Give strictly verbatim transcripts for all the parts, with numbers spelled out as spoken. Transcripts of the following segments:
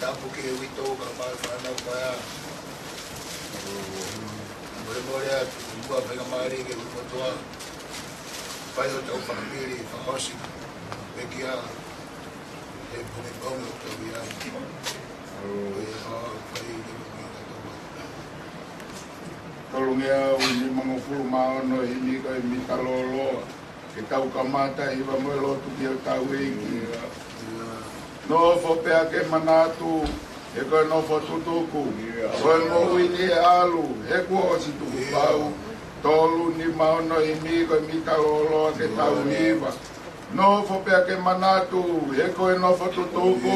Tapu ki he uitou kae ʻumaʻā e fānau paea. Molemole atu, ʻoua faingamālie ke u kotoa. Fai hotau fāmili, fakaʻosi. Pekia, he pongipongi ʻoku tau ʻi ai. ʻOku ʻi ai ha fai ke u mea katoa. Tolungeau nimangofulu mā ono, himi ko e Mita Lōloa. Ke tau kamata ʻi he hiva mo e lotu ki hotau ʻEiki. Nofo pea ke manatu, he ko e nofo tutuku. Ko e moʻui ni ʻe ʻalu, he kuo ʻosi tukupau. Tolu nima ono, himi ko e Mita Lōloa ke tau hiva. Nofo pea ke manatu, he ko e nofo tutuku.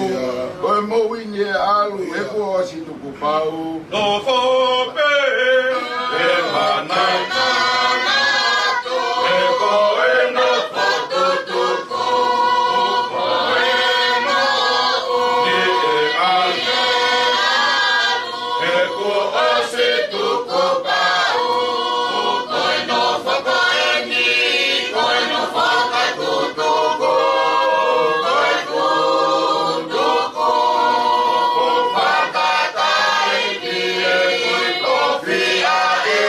Ko e moʻui ni ʻe ʻalu, he kuo ʻosi tukupau. Nofo pea ke manatu, he ko e nofo tutuku. Ko e moʻui ni ʻe ʻalu, he kuo ʻosi tukupau. Ko e nofo ko eni, ko e nofo ka tutuku, ko e tutuku. Ko fakatai ki he kui ko fia e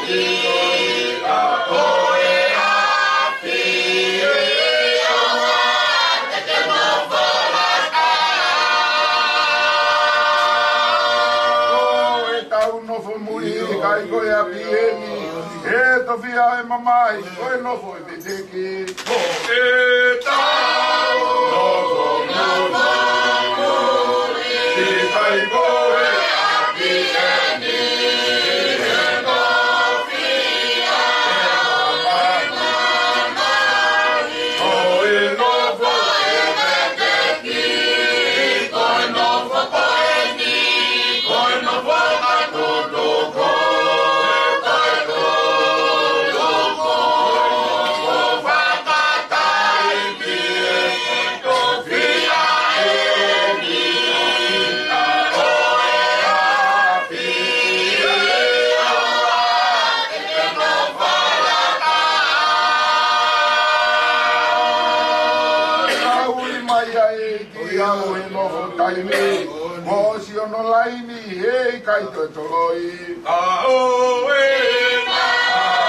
ki a ko e afi. Ko e tau nofo muli, ʻikai ko e ʻapi eni. He tofiʻa e mamahi, ko e nofo e veteki. Ko e tau nofo muli, ʻikai ko e ʻapi eni. He tofiʻa e mamahi, ko e nofo e veteki. Ko e nofo ko eni, ko e nofo ka tutuku, ko e tutuku, ko fakatai ki he tofiʻa eni, ko e afi. Ka ui mai ai ki au he nofo taimi, mo si ono laini he ʻikai toe toloi. Ka ui mai ai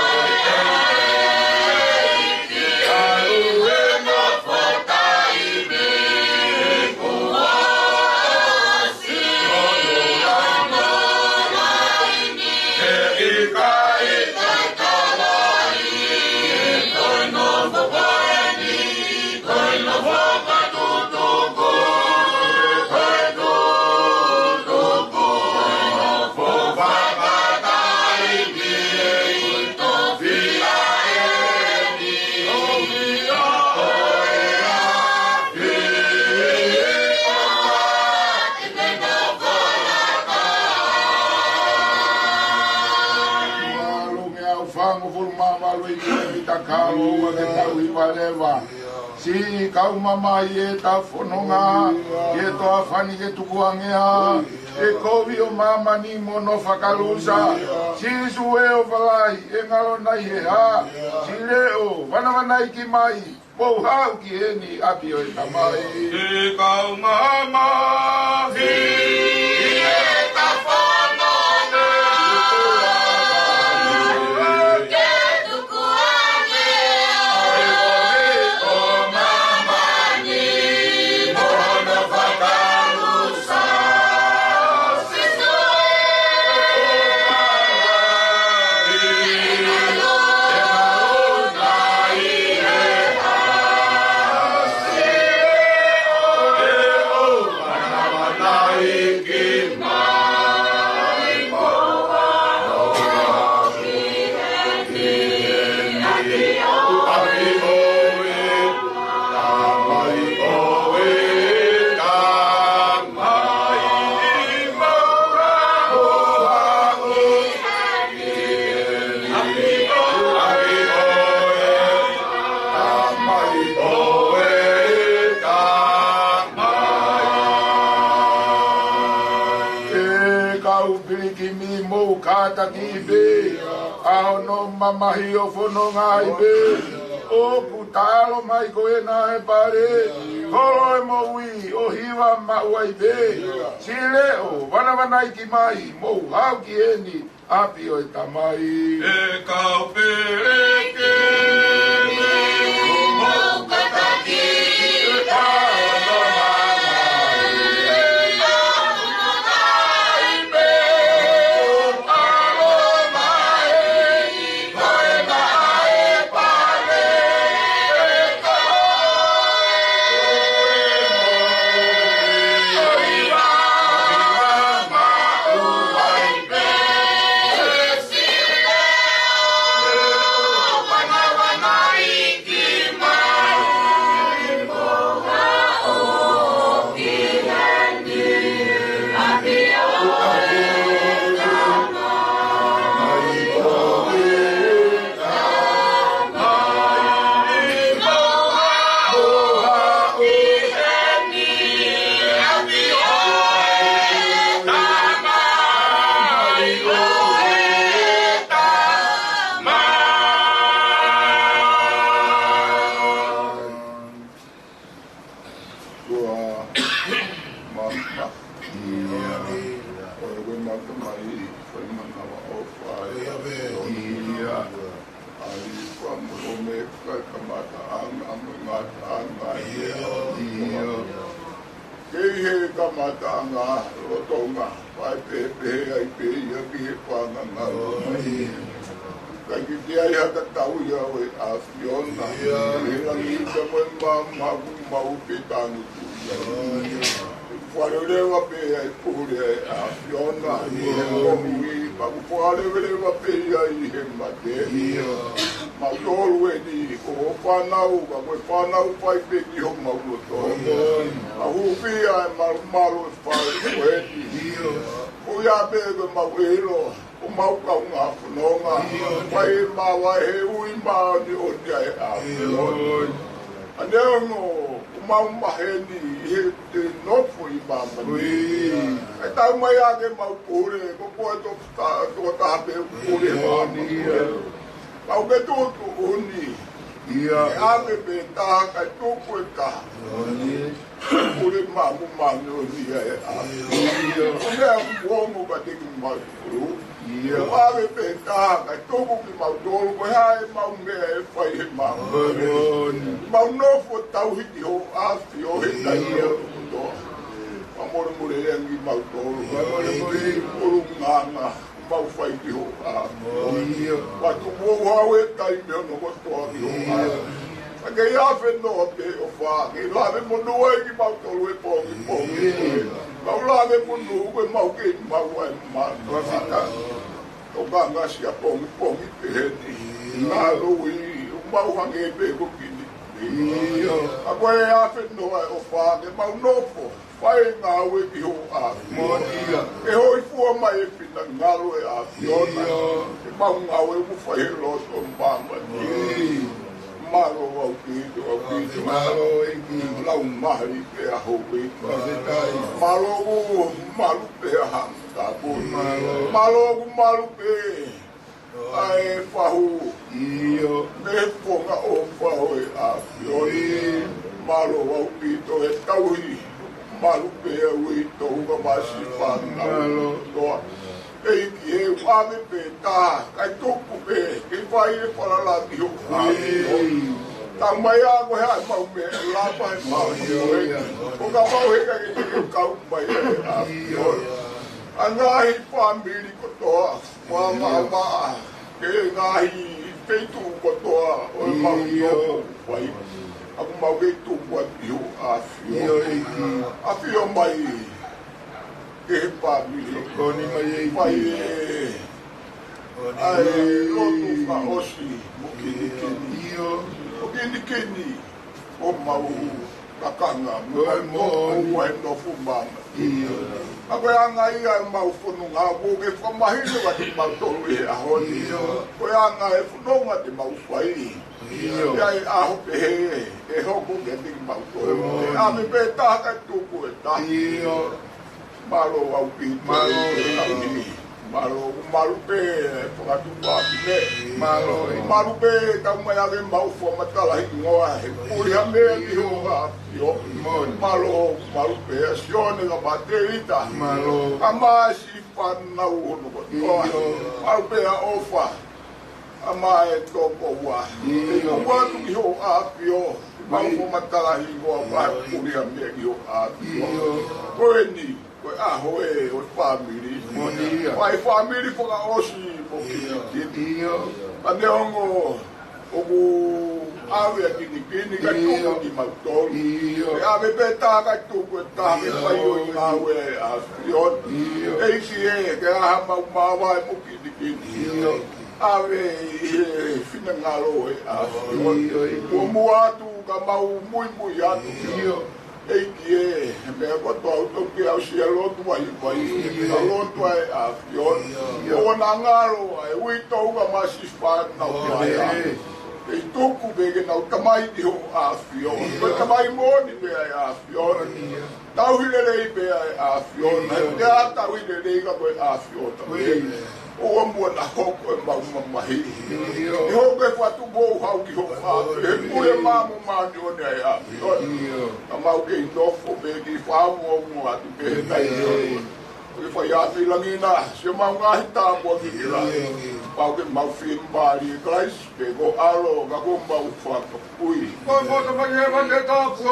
ki au he nofo taimi, kuo si ono laini he ʻikai toe toloi. Ko e nofo ko eni, ko e nofo ka tutuku, ko e tutuku, ko e nofo fakatai ki he tofiʻa eni, ko e afi. Mālō meʻa ʻo fangofulu mā valu ʻi he Mita Lōloa ke tau hiva leva. Siʻi kau mamahi ʻi heʻeta fononga, ʻi he toafani ke tukuange ʻa e kovi ʻo māmani mo hono fakalusa. Sīsū ē ʻo Falai, ʻe ngalo nai he hā? Siʻi leʻo, vanavanaiki mai, mou haʻu ki heni ʻapi ʻo e Tamai. Siʻi kau mamahi ʻi heʻeta fononga, ke tukuange ʻa e kovi ʻo māmani mo hono fakalusa. ʻE kau pilikimi, mou kātaki pē ʻa hono mamahi ʻo fononga ai pē. ʻOku talo mai ko ena e pale. Holo e moʻui ʻo hiva maʻu ai pē. Siʻi leʻo, vanavanaiki mai, mou haʻu ki heni, ʻapi ʻo e Tamai. ʻE kau pele ke mou kātaki ʻi he ʻAlo mai. Kua mama. Ia. ʻOku ʻikai ke mata mai, fai manava ʻofa. Ia. ʻAlifa mo ʻOmeka, kamataʻanga mo e ngataʻanga. Ia. Ia. Kei he kamataʻanga lolotonga, fai pehē ai pē ia ki he fanga ngāue. ʻIkai ke ʻi ai ha tatau ia ʻo e ʻAfiona. Ia. He langi ka mo e maama ʻoku mau fetangutu. Ia. Fale leva pē ʻa e pule ʻa e ʻAfiona. Ia. Ko hui, mau fale leva pē ia ʻi he mate. Ia. Mau tolu eni, ko e fānau, ka ko e fānau fai pē ki homau loto. Ia. Mau hūfia e malumalu e fai ko eni. Ia. Ko ia pē ko e mau ʻilo, ko mau kaungā fononga. Ia. Fai e māvae he ui māʻoniʻoni ʻa e ʻAfiona. Ia. ʻA neongo, ko mau maheni ʻi he te nofo ʻi māmani. Ui. ʻE tau mai ake mau pule, ko koe to ta, to ta pe pule. Ia, māmani. Ia. Mau ke tuʻutuʻuni. Ia. ʻE ʻave pē taha kae tuku e taha. Ia. Pule mamu manu ni e a. Ia. Ko mea kuongo ka te ki mau pulu. Ia. ʻE ʻave pē taha kae tuku kimautolu ko e hā e mau meʻa ʻe fai he mau. Mālō. Mau nofo tauhi ki ho ʻAfio he taimi kotoa. Ia. Mau molemole ange kimautolu. Ia. Mau molemole ʻi he ʻulungaanga mau fai ki ho ʻAfio. Ia. Mau tuku ʻo hau e taimi hono kotoa ki ho ʻAfio. Ia. Ka ke ʻi ai ha fenoa pē ʻofa, ke lave monū ai kimautolu he pongipongi. Ia. Mau lave monū, ko e mau kei maʻu ai e mana. Fakafetaʻi. Tokanga siʻa pongipongi pehē ni. Ia. Ngalo ui, ʻoku mau hangē pē ko Kini. Ia. Ka ko e ʻi ai ha fenoa ʻofa, ke mau nofo fai e ngāue ki ho ʻAfio. Mālō. Ke hōifua mai e finangalo e ʻAfiona. Ia. Ke mau ngāue ʻoku fai he loto māmani. Ia. Mālō ʻaupito, ʻaupito. Mālō ʻEiki. Laumālie pē ʻa ho ʻEiki. Fakafetaʻi. Mālō ʻoku malu pē ʻa Haʻa Motuʻa. Mālō. Mālō ʻoku malu pē ʻa e fahu. Ia. Mei he pongaʻofa ʻo e ʻAfiona. Ia. Mālō ʻaupito e tauhi. Malu pē ʻa e ui tohu ka masi fana. Mālō. Toa. ʻEiki ē, ʻave pē taha, kae tuku pē, ke fai e falala ki ho ʻAfio. Ia. Tau mai ā ko e hā e mau meʻa, lava e mau. Ia. Ko ka mau he ka ke ke kau mai e ʻAfio. Ia. ʻA e ngaahi fāmili kotoa, ʻa e maʻamaʻa, ke ngaahi feituʻu kotoa, ʻo e mau. Ia. Nofo fai. ʻOku mau kei tuku atu ki ho ʻAfio. Ia, ʻEiki. ʻAfio mai, ke he fāmili. Tokoni mai, ʻEiki. Fai e, ʻa e lotu fakaʻosi, mo Kinikini. Ia. Mo Kinikini, ʻo mau kakanga, mo mau nofo mai. Ia. ʻA ko e anga ia ʻemau fononga, ʻoku ke fakamahino kiate kimautolu he ʻaho ni. Ia. Ko e anga e fononga te mau fai. Ia. ʻI ai e ʻaho pehē, ʻe hoko kiate kimautolu. Ia. ʻE ʻave pē taha kae tuku e taha. Ia. Mālō ʻaupito. Mālō. Ia. Mālō, mālō pē, fakatuʻutāmaki. Mālō. Mālō pē, tau mai ake mau fakamatala hingoa, he puli ha meʻa ki hoʻo ʻAfio. Mālō, mālō pē, ʻa Sione ka Matēvita. Mālō. ʻA e siʻi fānau hono kotoa. ʻIo. Mālō pē ʻa ʻOfa. ʻA e toko ua. ʻIo. He ʻoatu ki hoʻo ʻAfio. Mau fakamatala hingoa, ʻio, pea puli ha meʻa ki hoʻo ʻAfio. ʻIo. Ko eni, ko e ʻaho ē ʻo e fāmili. Moʻoni ia. Fai fāmili fakaʻosi mo kinikini. ʻIo. Ka neongo ʻoku ʻave ʻa kinikini, ka, ʻio, tuku kimautolu. ʻIo. ʻE ʻave pē taha ka tuku e taha, ʻio, ke fai ʻo e ngāue ʻa e ʻAfio. ʻIo. ʻEiki ē, ke ʻaha mau māvae mo kinikini. ʻIo. ʻAve ʻi he finangalo ʻo e ʻAfio. ʻIo, ʻio. Kuo muʻa atu ka mau muimui atu. ʻIo. ʻEiki ē, he meʻa kotoa ʻoku tau ke aʻusia lotu vaivai. ʻIo. Ka lotu ʻa e ʻAfio. ʻIo. Ko hono ngalo ʻa e uitou ka masifa nau, ʻio, mai ai. ʻIo. Kei tuku pē ke nau tamai ki hoʻo ʻAfio. ʻIo. Ko e tamai moʻoni pē ʻa e ʻAfio. ʻIo. Tauhi lelei pē ʻa e ʻAfio. ʻIo. Naʻe ʻikai tauhi lelei ka ko e ʻAfio tau. ʻIo. ʻOua muʻa naʻa hoko ʻemau mamahi. ʻIo. ʻE hoko e fatu mou hau ki hoʻo ʻAfio. He pule, ʻio, māʻoniʻoni ʻa e ʻAfio. ʻIo. Ka mau kei nofo pē ki famu o mo atu pē. ʻIo. Taimi ʻo e fai atu ʻi langi na, sio mau ngaahi tāpuaki ki langi. ʻIo. Mau ke mau fiemālie Kalaisi. Ke ko ʻAlo, ka ko mau fakapuʻi. Ko e poto mai e vane tapu.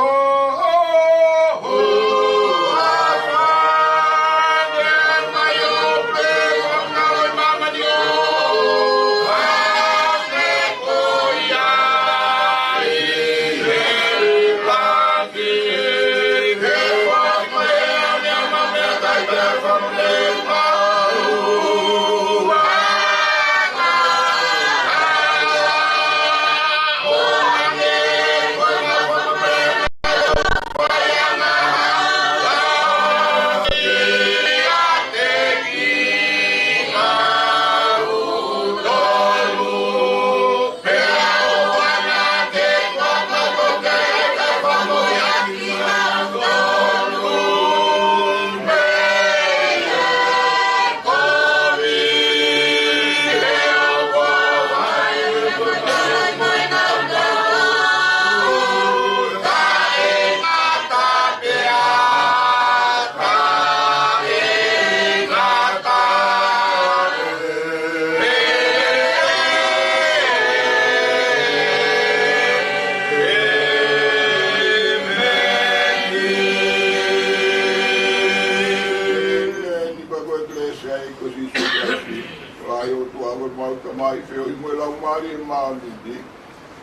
ʻĒmeni. Pea ko e kelesi ʻa e ʻEiki ko Sīsū Kalaisi, ʻofa ʻa e ʻOtua ko homau Tamai, feohi mo e Laumālie Māʻoniʻoni,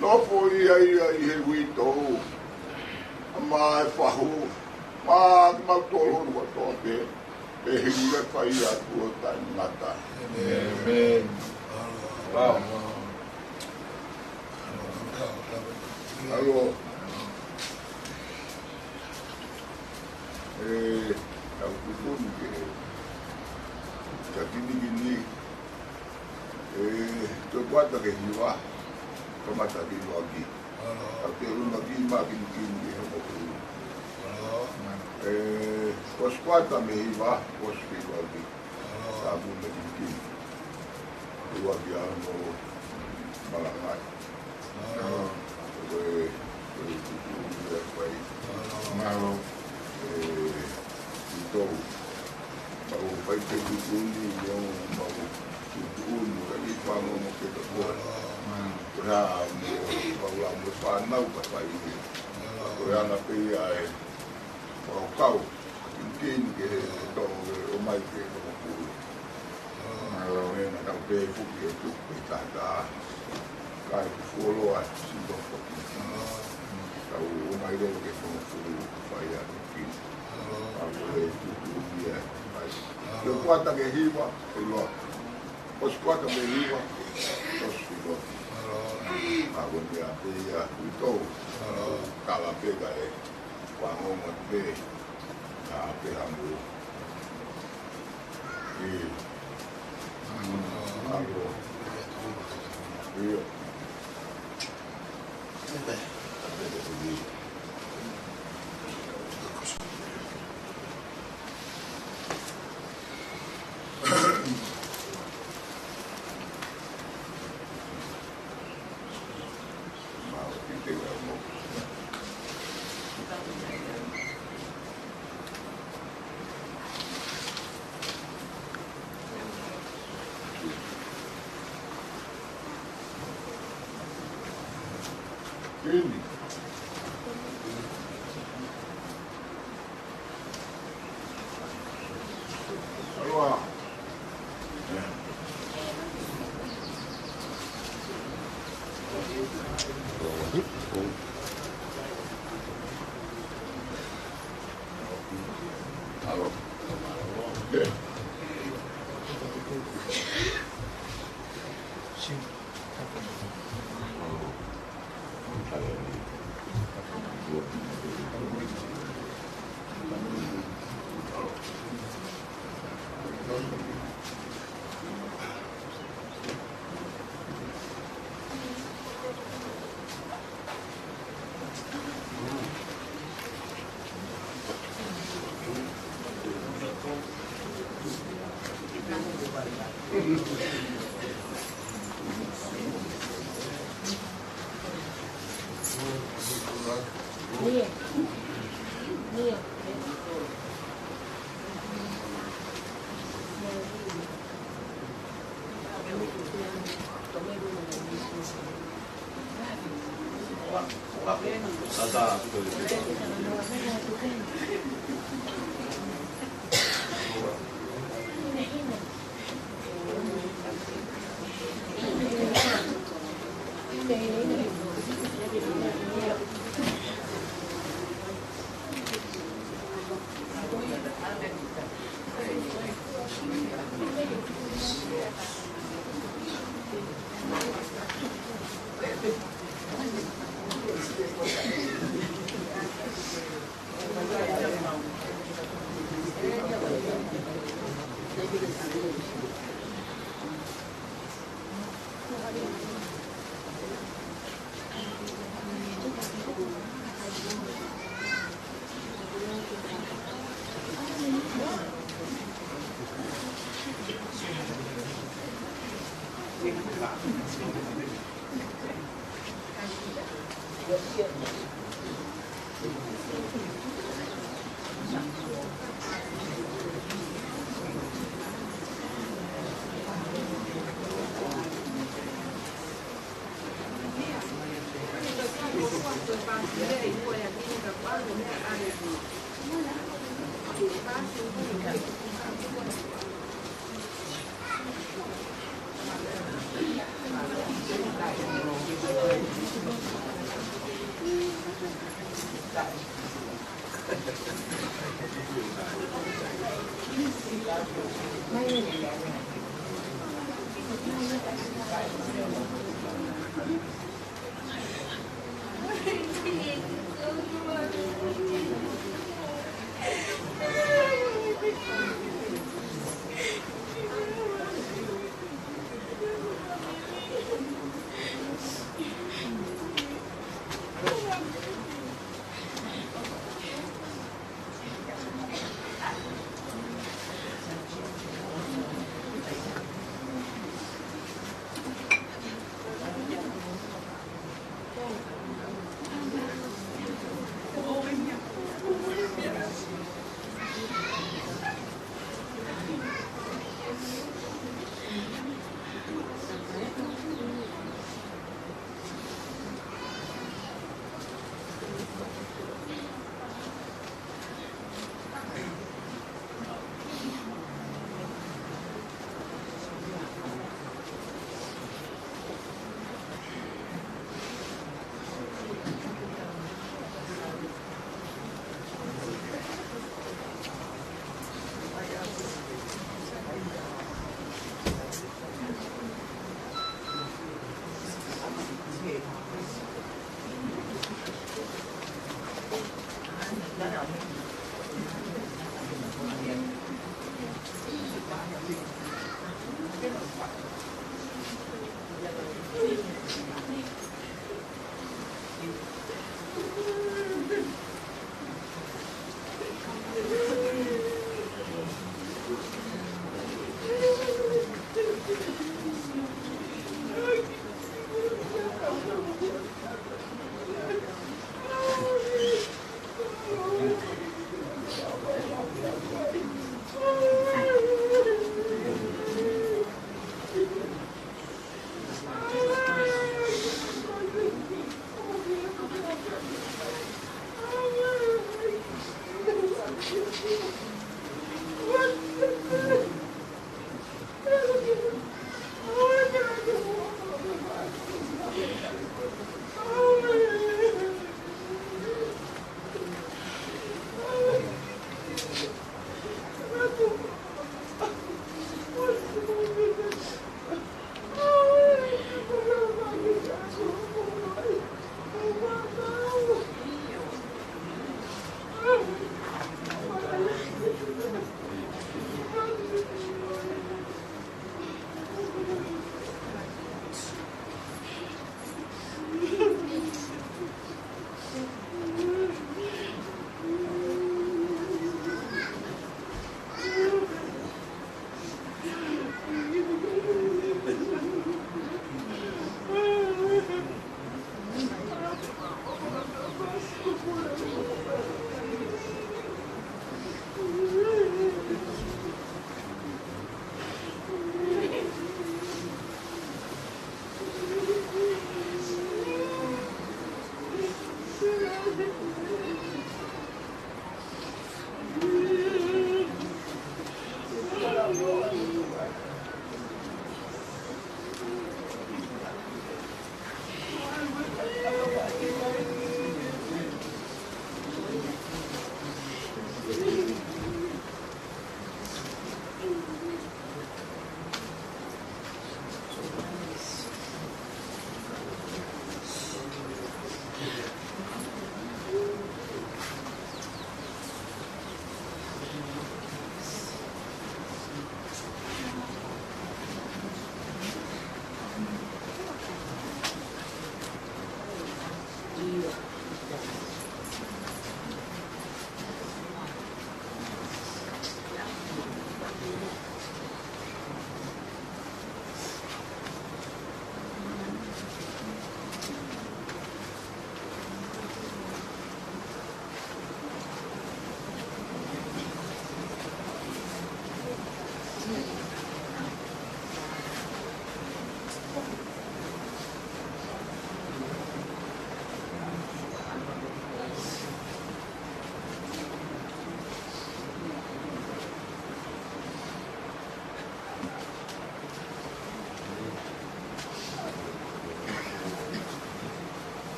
nofoʻia ia ʻi he uitou, ʻa e fahu, maʻa kimautolu kotoa pē, pea hili ʻo fai atu ʻo taʻengata. ʻĒmeni. ʻAlo. ʻE, tau tuʻutuʻuni ke, ka kinikini, ʻe, toe kuata ki he hiva, kamata ki he ʻuluaki. Ka ke ʻuluaki maʻa kinikini ki he hongofulu. ʻE, kuo ʻosi kuata mei he hiva, kuo ʻosi ki he ʻuluaki. Tāpuni kinikini. ʻUluaki ʻa e ongo malangaʻi. Ko e, ko e tuʻutuʻuni ia ʻoku fai. Mālō. ʻE, uitou. Mau fai pē tuʻutuʻuni, ʻio, mau tuʻutuʻuni, ka ʻi he fānau mo ke ta ko. Mālō. Ko e hā mo, mau la mo fānau ka fai. Ko e anga pē ia ʻe fakakau kinikini ke tō ʻo mai ke tō pulu. Mālō. Mena tau pē fuki e tuku pē tata. Kai fuoloa si tō fuki. Tau ʻomai leo ke tō pulu fai atu ki. Tau pē tuku ia mai. Ke kuata ki he hiva, ʻe loa. ʻOsi kuata mei he hiva, ʻosi ki he ʻuluaki. Ka ko e meʻa pē ia uitou. Kala pē ka e. Kuo ongo pē, ka pē hamu. ʻE. Ako. ʻIo.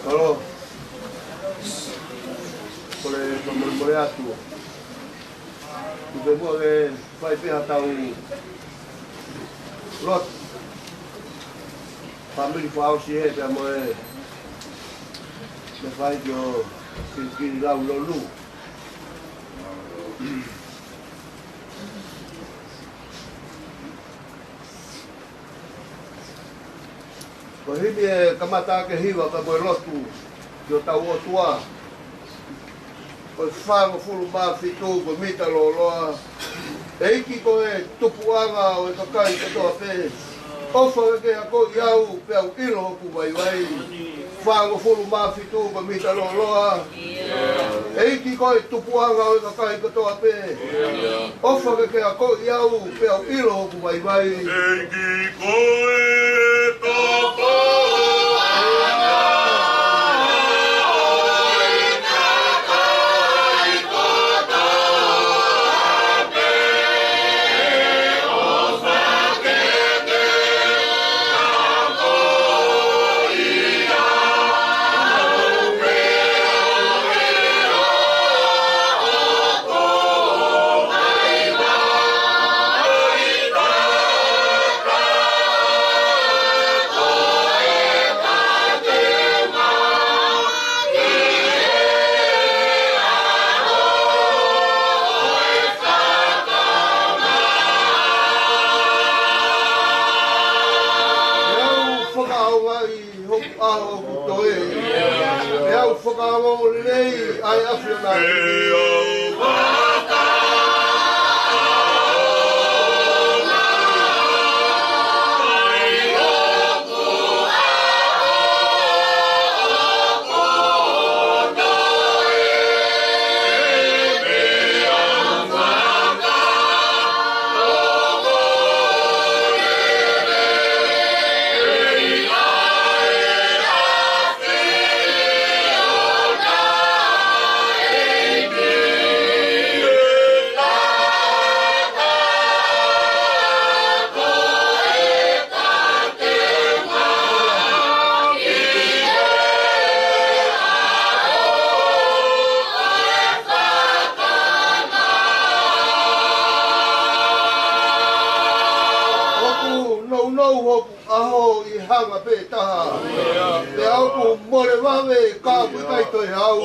Mālō. Kole fakamolemole atu. Tuku muʻa ke fai pē haʻatau lotu. Fāmili fakaʻosi ē pea mo e, mo e faʻahi ko Kikili Laulolu. Ko e himi ʻe kamata ʻaki e hiva ka ko e lotu ki hotau ʻOtua. Ko e fāngofulu mā fitu ko e mita lōloa. ʻEiki ko e tupuʻanga ʻo e kakai kotoa pē, ʻofa ke ke akoʻi au pea u ʻilo hoku vaivai. Fāngofulu mā fitu ko e mita lōloa. ʻEiki ko e tupuʻanga ʻo e kakai kotoa pē, ʻofa ke ke akoʻi au pea u ʻilo hoku vaivai. ʻEiki ko e tupuʻanga ʻo e kakai kotoa pē, ʻofa ke ke akoʻi au pea u ʻilo hoku vaivai. Pea u fakaʻaongaʻi hoku ʻaho ʻoku toe, pea u fakaongo lelei ʻa e ʻAfiona. ʻOku nounou hoku ʻaho ʻi he hanga pē taha, pea ʻoku mole vave ka ʻoku ʻikai toe hau.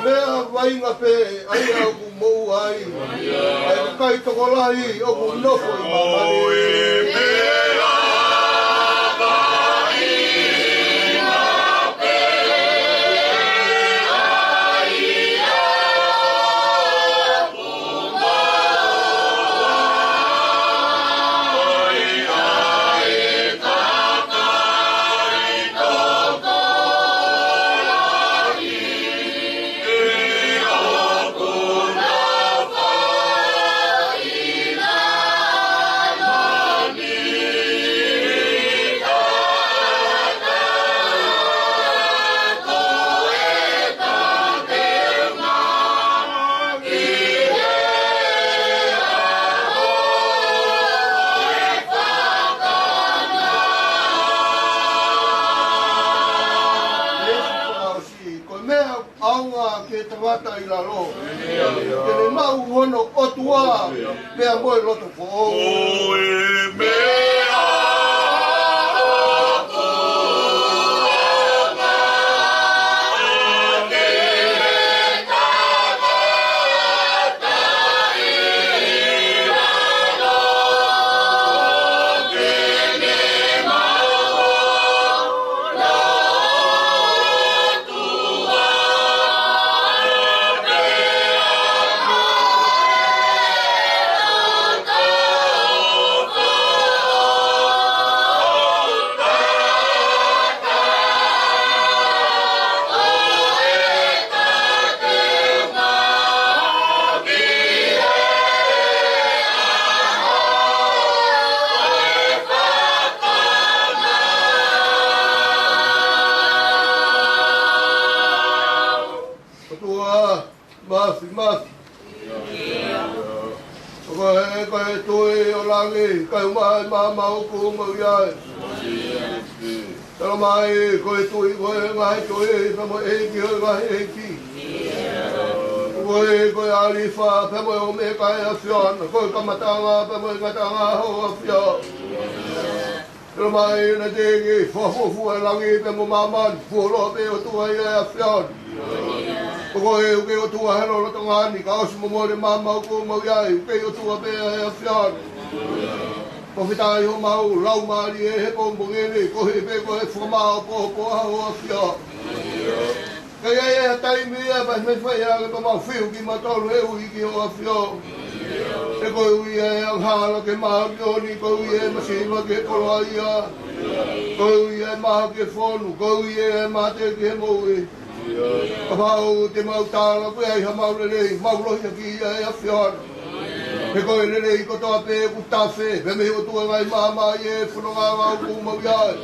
Meʻa vainga pē ʻa ia ʻoku moʻua ai ʻa e kakai tokolahi ʻoku nofo ʻi māmani. Ko e meʻa ʻaonga ki he tangata ʻi lalo, ke ne maʻu hono ʻOtua pea mo e loto foʻou. Mafimafi. Ko koe, ko e tuʻi ʻo langi, kae ʻumaʻā e maama ʻoku mau ʻi ai. Talamai, ko e Tuʻi koe ʻo e ngaahi tuʻi, pea mo e ʻEiki ʻo e ngaahi ʻeiki. Ko koe, ko e ʻAlifa, pea mo e ʻOmeka, ʻe ʻAfiona, ko e kamataʻanga pea mo e ngataʻanga, ʻe ʻAfiona. Talamai naʻe teʻeki fuofua e langi pea mo māmani, fuoloa pē ʻOtua ia, ʻe ʻAfiona. Ko koe ʻoku ke ʻOtua he lolotonga ni, ka ʻosi momole e maama ʻoku mau ʻi ai, ʻoku ke ʻOtua pē ʻe ʻAfiona. Fakafetaʻi homau laumālie he pongipongi ni, koeʻuhi pē ko e fakamāʻopoʻopo ʻa hoʻo ʻAfio. Ka ʻi ai ha taimi ia pea mei fai ange pea mau fiu kimautolu he ui ki hoʻo ʻAfio. He ko e ui ia e angahala ki he māʻoniʻoni, ko e ui ia e masiva ki he koloaʻia, ko e ui ia e maha ki he fonu, ko e ui ia e mate ki he moʻui. Kapau te mau tala ko e ʻi ai hamau lelei, mau lohiakiʻi ia, ʻe ʻAfiona. He ko e lelei kotoa pē ʻoku tafe mei he ʻOtua ʻo e ngaahi maama ʻi he fononga ʻoku mau ʻi ai.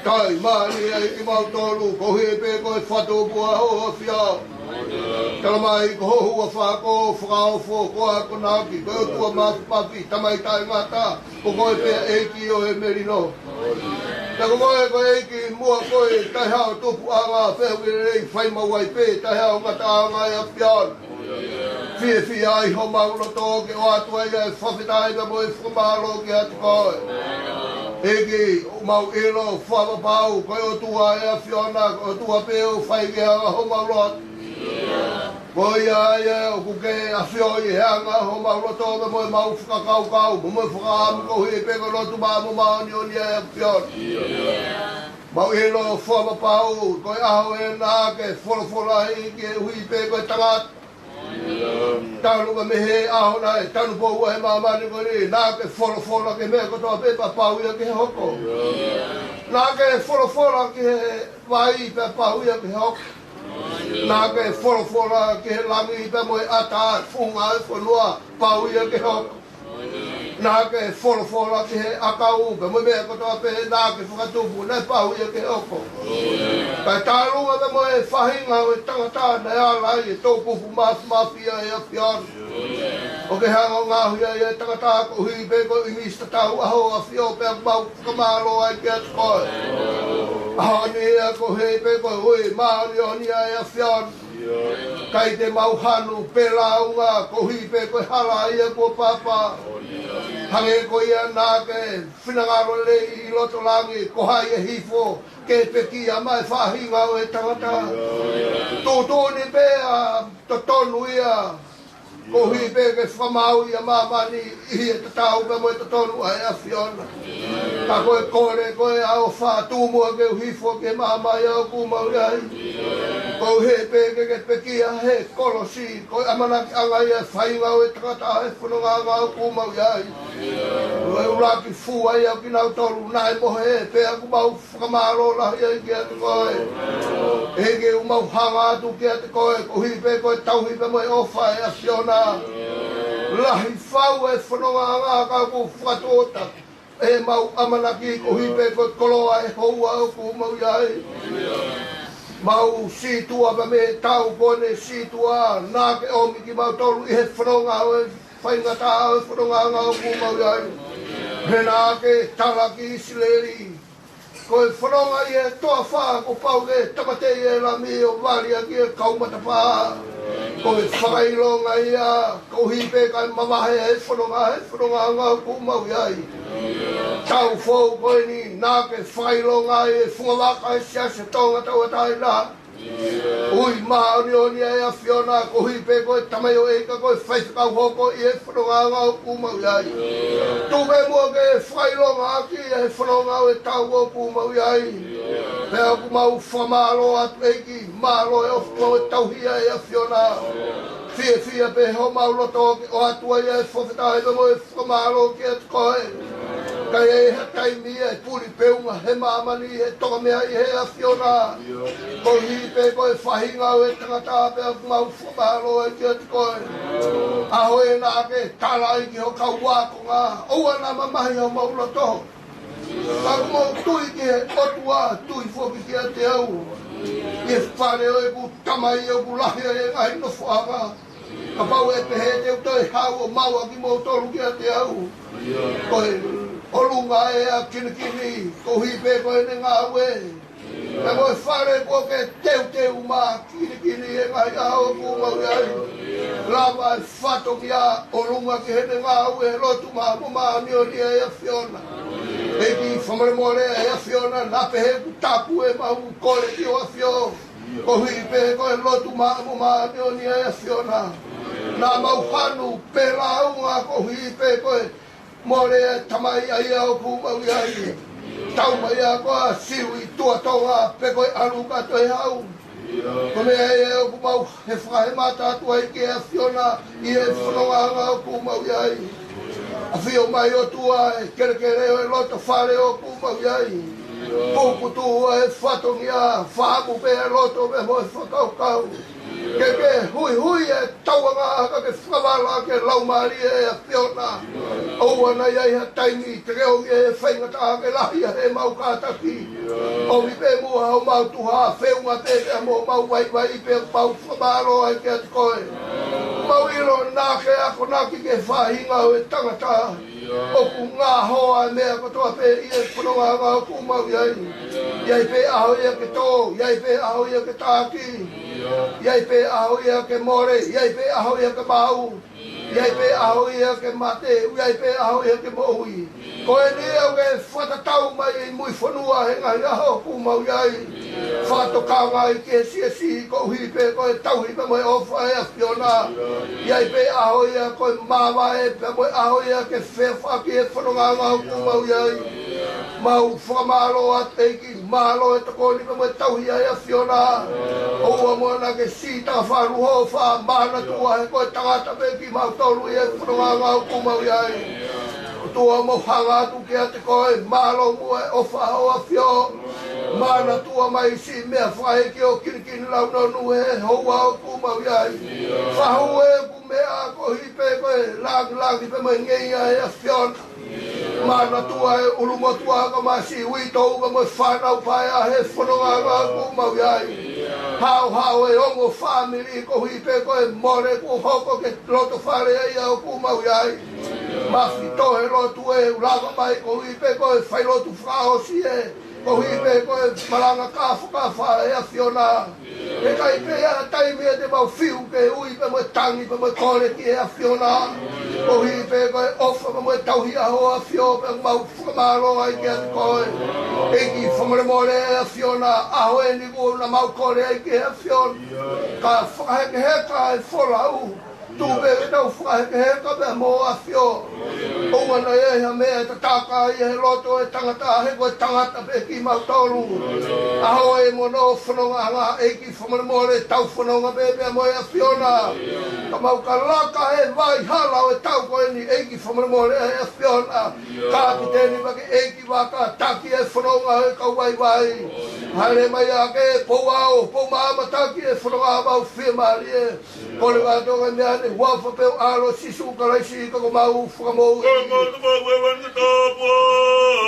Talamai ʻe kimautolu, koeʻuhi pē ko e fakatupu ʻa hoʻo ʻAfio. Talamai ko ho huafa ko e fakaofo, ko e akonaki, ko e ʻOtua Mafimafi, Tamai Taʻengata, ko koe pē ʻEiki ʻo e melino. Pea ko koe ko e ʻEiki muʻa ko e taʻehao tupuʻanga, pea ʻoku ke lelei fai maʻu ai pē taʻehao ngataʻanga, ʻe ʻAfiona. Fiefia ai homau loto ke ʻoatu ai e fakafetaʻi pea mo e fakamālō kiate koe. ʻEiki, ʻoku mau ʻilo fakapapau ko e ʻOtua, ʻe ʻAfiona, ko e ʻOtua pē ʻoku fai ki he anga homau loto. Ko ia ia ʻoku ke ʻafioʻi e anga homau loto pea mo ʻemau fakakaukau, mo ʻemau fakaʻamu, koeʻuhi pē ko e lotu maʻa mo māʻoniʻoni, ʻe ʻAfiona. Mau ʻilo fakapapau ko e ʻaho ē naʻa ke folofola ai koeʻuhi pē ko e tangata. Talu mei he ʻaho naʻe tanupou ai e māmani ko eni, naʻa ke folofola ki he meʻa kotoa pē pea pau ia ke hoko. Naʻa ke folofola ki he vai pea pau ia ke hoko. Naʻa ke folofola ki he langi pea mo e ʻatā, funga e fonua, pau ia ke hoko. Naʻa ke folofola ki he ʻakau pea mo e meʻa kotoa pē naʻa ke fakatupu, naʻe pau ia ke hoko. Kae talu pea mo e faʻahinga ʻo e tangata naʻe ala ai e toʻukupu Mafimafi, ʻe ʻAfiona. ʻOku ke hanga ʻo ngaohi ai e tangata koeʻuhi pē ko e ʻīmisi tatau ʻa hoʻo ʻAfio, pea mau fakamālō ai kiate koe. ʻAho ni ia koeʻuhi pē ko e ui māʻoniʻoni, ʻe ʻAfiona. ʻIkai te mau hanu pe lāunga, koeʻuhi pē ko e hala ia kuo papa. Hangē ko ia naʻa ke finangalo lelei ʻi loto langi, ko hai ʻe hifo ke pekia maʻa e faʻahinga ʻo e tangata? Tuʻutuʻuni pē ʻa e totonu ia, koeʻuhi pē ke fakamaauʻi ʻa māmani ʻi he tatau pea mo e totonu, ʻe ʻAfiona. Ka ko e kole ko ē ʻa hoʻo ʻofa, tuʻu muʻa ke u hifo ki he maama ia ʻoku mau ʻi ai. Koeʻuhi pē ke ke pekia he kolosi, ko e ʻamanakiʻanga ia e faʻahinga ʻo e tangata he fononga ʻoku mau ʻi ai. Ko e ʻuluaki fua ia ʻo kinautolu naʻe mohe, pea ʻoku mau fakamālō lahi ai kiate koe. ʻEiki, ʻoku mau hanga atu kiate koe, koeʻuhi pē ko e tauhi pea mo e ʻofa, ʻe ʻAfiona. Lahi fau e fononga ʻa e kau fakatōtā. ʻOku mau ʻamanaki koeʻuhi pē ko e koloa ʻe houa ʻoku mau ʻi ai. Mau sītuʻa pea mei he tau kuo ne sītuʻa, naʻa ke ʻomi kimautolu ʻi he fononga ʻo e faingataʻa ʻo e fononga ʻoku mau ʻi ai. He naʻa ke tala ki ʻIsileli, ko e fononga ʻi he toafa kuo pau ke tāmateʻi e lami ʻo vali ʻaki e kau matapā. Ko e fakaʻilonga ia, koeʻuhi pē kae mavahe e fononga he fononga ʻoku mau ʻi ai. Tau foʻou ko eni, naʻa ke fakaʻilonga ai e fungavaka e Siasi Tonga Tauʻatāina. Ui māʻoniʻoni ʻa e ʻAfiona, koeʻuhi pē ko e tamaioʻeiki, ko e faifekau hoko ʻi he fononga ʻoku mau ʻi ai. Tuku muʻa ke fakaʻilonga ʻaki e fononga ʻo e tau ʻoku mau ʻi ai. Pea ʻoku mau fakamālō atu ʻEiki, mālō e ʻofa mo e tauhi ʻa e ʻAfiona. Fiefia pē homau loto ke ʻoatu ai e fakafetaʻi pea mo e fakamālō kiate koe. Ka ʻi ai ha taimi ia ʻe puli peunga he māmani he toka meaʻi he ʻAfiona, koeʻuhi pē ko e faʻahinga ʻo e tangata, pea ʻoku mau fakamālō ai kiate koe. ʻAho ē naʻa ke tala ai ki ho kau ākonga, ʻoua naʻa mamahi homau loto. Ka ʻoku mau tui ki he ʻOtua, tui foki kiate au. ʻI he fale ʻo ʻeku Tamai ʻoku lahi ai e ngaahi nofoʻanga. Kapau ʻe pehē te u toe haʻu ʻo maʻu ʻa kimoutolu kiate au. Ko e ʻolunga ʻa e kinikini, koeʻuhi pē ko ʻene ngāue. Pea mo e fale kuo ke teuteu maʻa kinikini he ngaahi ʻaho ʻoku mau ʻi ai. Lava e fatongia ʻolunga ki heʻene ngāue he lotu maʻa mo māʻoniʻoni ʻa e ʻAfiona. ʻEiki fakamolemole ʻa e ʻAfiona, naʻa pehē ʻoku tapu ʻemau kole ki ho ʻAfio. Koeʻuhi pē ko e lotu maʻa mo māʻoniʻoni ʻa e ʻAfiona. Naʻa mau hanu pē lāunga koeʻuhi pē ko e mole ʻa e Tamai ʻa ia ʻoku mau ʻi ai. Tau mai ʻa koa siu ʻi tuʻa Tonga pe ko e ʻalu ka toe haʻu. Ko e meʻa ia ʻoku mau he fakahemata atu ai ki he ʻAfiona ʻi he fonongaʻanga ʻoku mau ʻi ai. ʻAfio mai ʻOtua e kelekele ʻo e loto fale ʻoku mau ʻi ai. Puputuʻu ʻa e fatongia, fakaʻamu pē ʻa e loto pea mo e fakakaukau. Ke ke huihui e tauʻanga ka ke fakavala ke laumālie ʻa e ʻAfiona. ʻOua naʻa ʻi ai ha taimi te ke ʻomi e faingataʻa ke lahi ʻa ʻemau kātaki. ʻOmi pē muʻa homau tuha, feʻunga pē pea mo homau vaivai pea mau fakamālō ai kiate koe. Mau ʻilo naʻa ke akonaki ki he faʻahinga ʻo e tangata. ʻOku ngaohi ʻa e meʻa kotoa pē ʻi he fonongaʻanga ʻoku mau ʻi ai. ʻI ai pē ʻaho ia ke tō, ʻi ai pē ʻaho ia ke taki. ʻI ai pē ʻaho ia ke mole, ʻi ai pē ʻaho ia ke maʻu. ʻI ai pē ʻaho ia ke mate, ʻi ai pē ʻaho ia ke moʻui. Ko eni ʻoku ke fakatatau mai ʻi mui fonua he ngaahi ʻaho ʻoku mau ʻi ai. Fakatokanga ai ki he siasi koeʻuhi pē ko e tauhi pea mo e ʻofa ʻa e ʻAfiona. ʻI ai pē ʻaho ia ko e māvae pea mo e ʻaho ia ke feʻaveʻaki e fonongaʻanga ʻoku mau ʻi ai. Mau fakamālō atu ʻEiki, mālō e tokoni pea mo e tauhi ʻa e ʻAfiona. ʻOua muʻa naʻa ke sita falu ho fa mānatuʻa he ko e tangata pē kimautolu ʻi he fonongaʻanga ʻoku mau ʻi ai. ʻOtua mau hanga atu kiate koe, mālō muʻa e ʻofa ho ʻAfio. Mānatuʻa mai siʻi meʻa fakaʻeiki ʻo kinikini launonu he houa ʻoku mau ʻi ai. Fakahū ʻeku meʻa koeʻuhi pē ko e langilangi pea mo e ngeia ʻa e ʻAfiona. Mānatuʻa e ʻulumotuʻa ka masi uitou ka mo e fānau paea he fonongaʻanga ʻoku mau ʻi ai. Haohaoa e ongo fāmili koeʻuhi pē ko e mole kuo hoko ki he loto fale ʻa ia ʻoku mau ʻi ai. Mafito he lotu ʻe lava mai koeʻuhi pē ko e failotu fakaʻosi ē. Koeʻuhi pē ko e malanga kāfakafa ʻa e ʻAfiona. He ʻikai pē ʻi ai ha taimi ʻe te mau fiu ke ui pea mo e tangi pea mo e kole ki he ʻAfiona. Koeʻuhi pē ko e ʻofa pea mo e tauhi ʻa ho ʻAfio pea mau fakamālō ai kiate koe. ʻEiki fakamolemole ʻAfiona, ʻaho eni kuo nau mau kole ai ki he ʻAfiona. Ka fakahekeheka e folau. Tuku pē ke tau fakahekeheka pea mo ho ʻAfio. ʻOua naʻa ʻi ai ha meʻa ʻe tataka ia he loto e tangata he ko e tangata pē kimautolu. ʻAho ē mo hono fonongaʻanga ʻEiki fakamolemole tau fononga pē pea mo e ʻAfiona. Ka mau ka laka he vai hala ʻo e taʻu ko eni ʻEiki fakamolemole ʻa e ʻAfiona. Kapiteni vaka ʻEiki vaka taki e fononga ʻo e kau vaivai. Hale mai ʻa ke pou ao, pou maama taki e fononga mau fiemālie. Kole atu ʻa e meʻa ni, huafa pē ʻo ho ʻAlo Sīsū Kalaisi ko homau Fakamoʻui. Ko e motu mau e vani tāpua.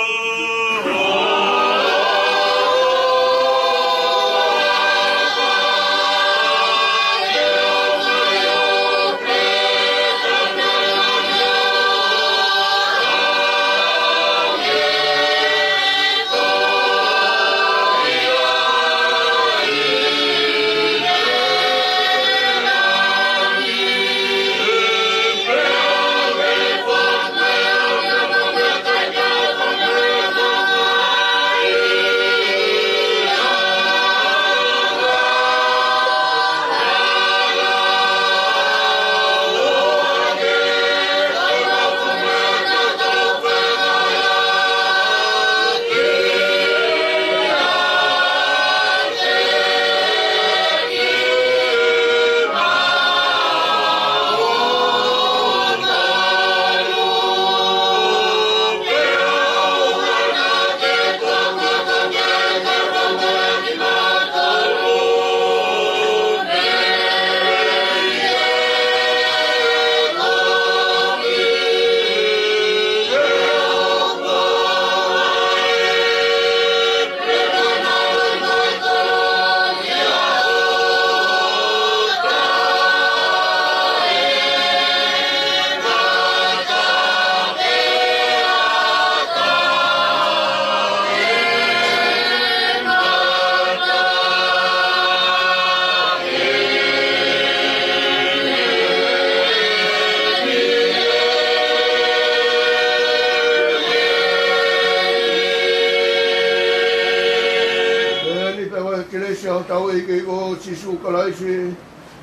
ʻa hotau ʻEiki ko Sīsū Kalaisi,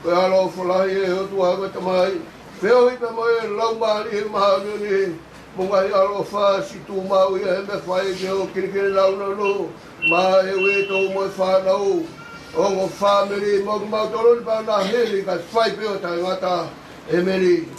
ko e ʻaloʻofa lahi ʻa e ʻOtua ko e Tamai, feohi pea mo e Laumālie Māʻoniʻoni, mo e ngaahi ʻaloʻofa siʻi tuʻu maʻu ia he meʻa fai ki hoʻo kinikini nāunau, maʻa e ueto mo e fānau, ongo fāmili mo kimautolu ni pea na hili kae fai pē ʻo taʻengata. ʻEmeni.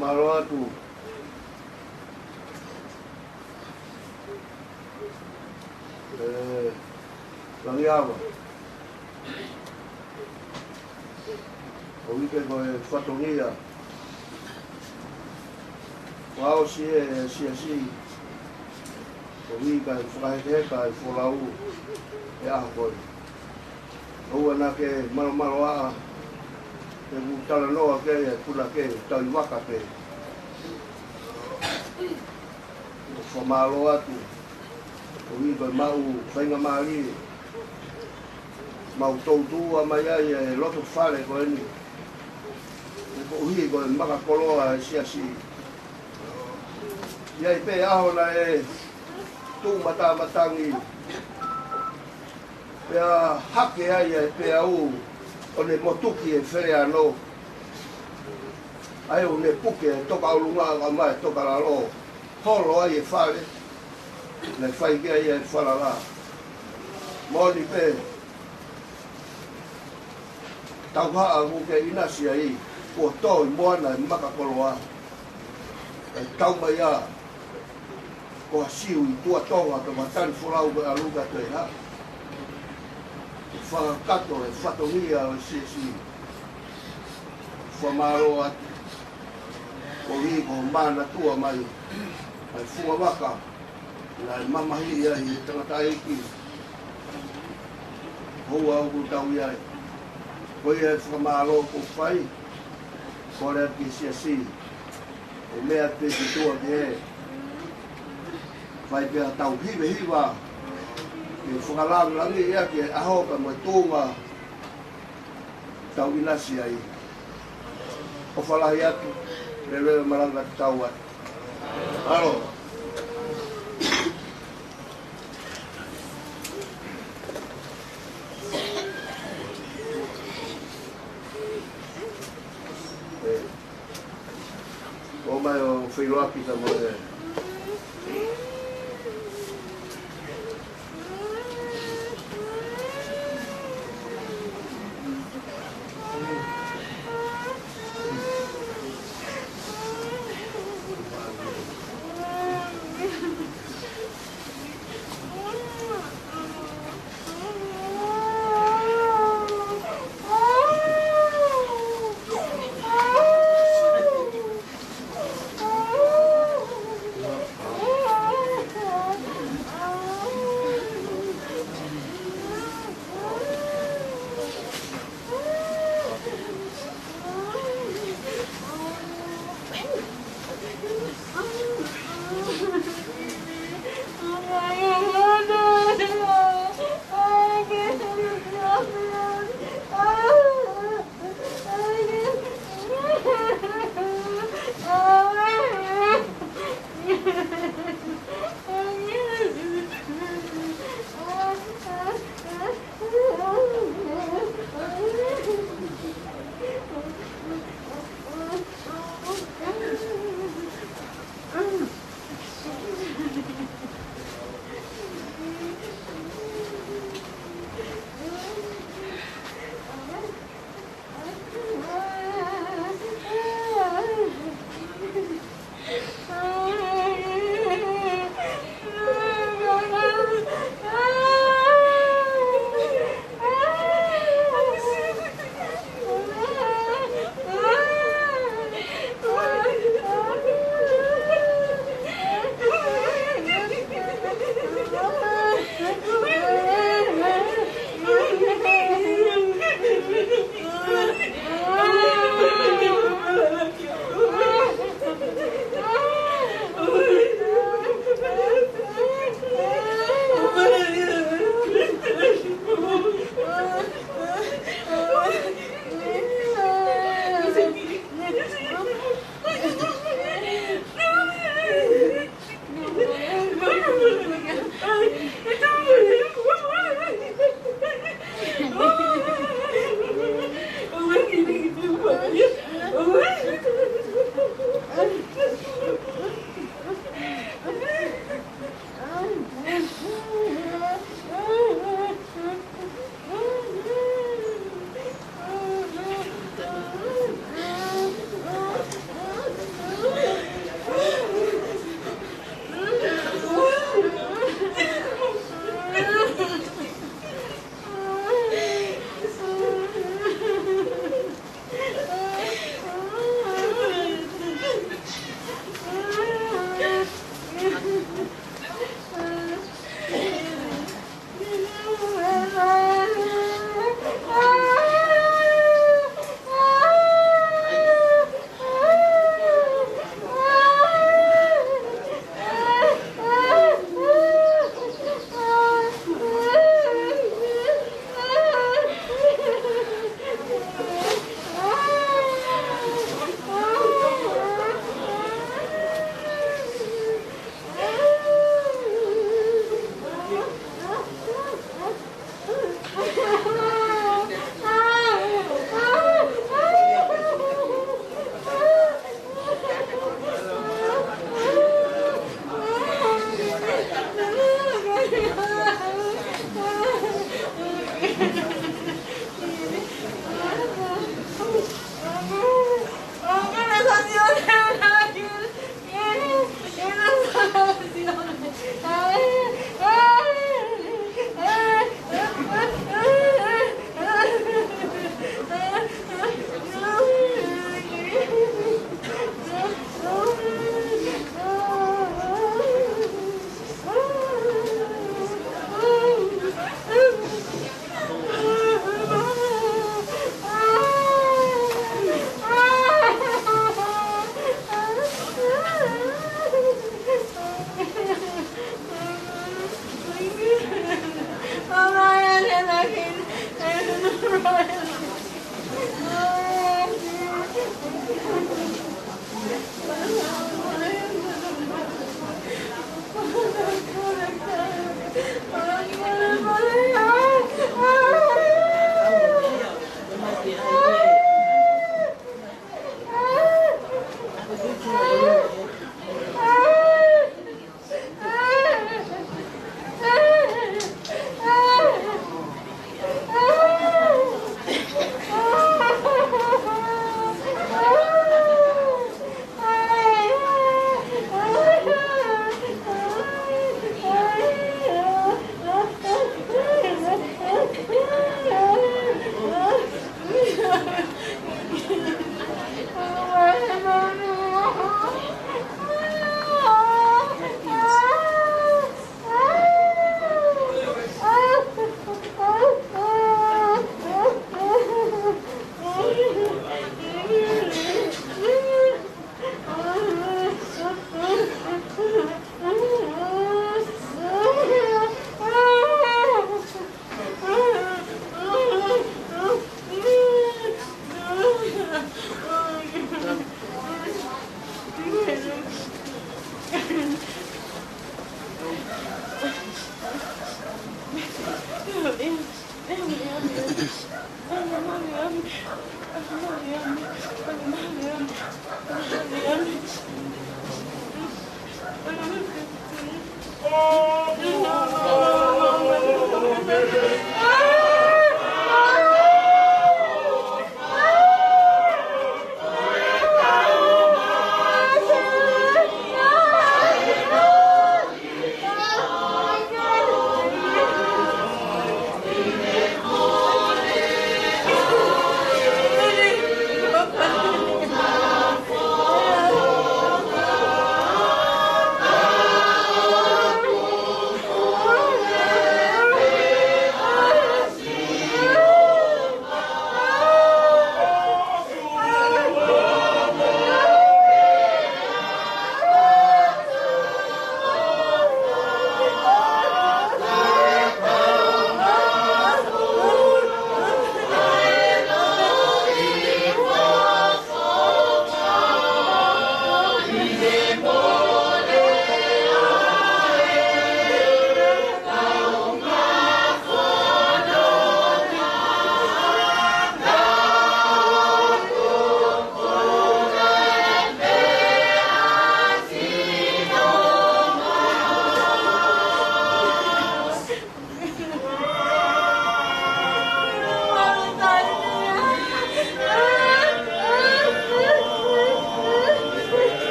Mālō atu. ʻE, Langiava. ʻOku ʻi ai pē ko e fatongia. Fakaʻosi e siasi. ʻOku ʻi ai e fakahekeheka e folau he ʻaho ko ē. ʻOua naʻa ke malomaloaʻa, he ʻoku talanoa ki ai e punake, tau ʻi vaka pē. ʻOku fakamālō atu, ʻoku ʻi ai ko e maʻu faingamālie, maʻu toutuʻa mai ai e loto fale ko eni. He ʻoku ʻi ai ko e makakoloa e siasi. ʻI ai pē ʻaho naʻe tuʻu matamatangi. Pea hake ai e peau ʻo ne motuki e feleano. ʻA ia ʻo ne puke e toka ʻolunga kae ʻumaʻā e toka lalo. Holo ai e fale. Naʻe fai ki ai e falala. Moʻoni pē. Tauhaʻa ʻoku ke ʻinasi ai. Kuo tō ʻi moana e makakoloa. ʻE tau mai ā. Ko ha siu ʻi tuʻa Tonga, ko ha tali folau ko e ʻalu ka toe hā. Fakakakato e fatongia ʻo e siasi. Fakamālō atu. ʻOku ʻi ai ko e manatua mai. ʻA e funga vaka. Naʻe mamahiʻi ai e tangataʻeiki. Houa ʻoku tau ʻi ai. Ko ia e fakamālō ʻoku fai. Kole atu ki he siasi. ʻO meʻa pē ki tuʻa ki hē. Fai pē ha tau hivehiva. Ke fakalangilangiʻi ʻaki e ʻaho ka mo e tuʻunga tau ʻinasi ai. ʻOfa lahi atu, lele malanga tau atu. Alo. ʻE. ʻOmai ʻo feʻiloaki ka mo e.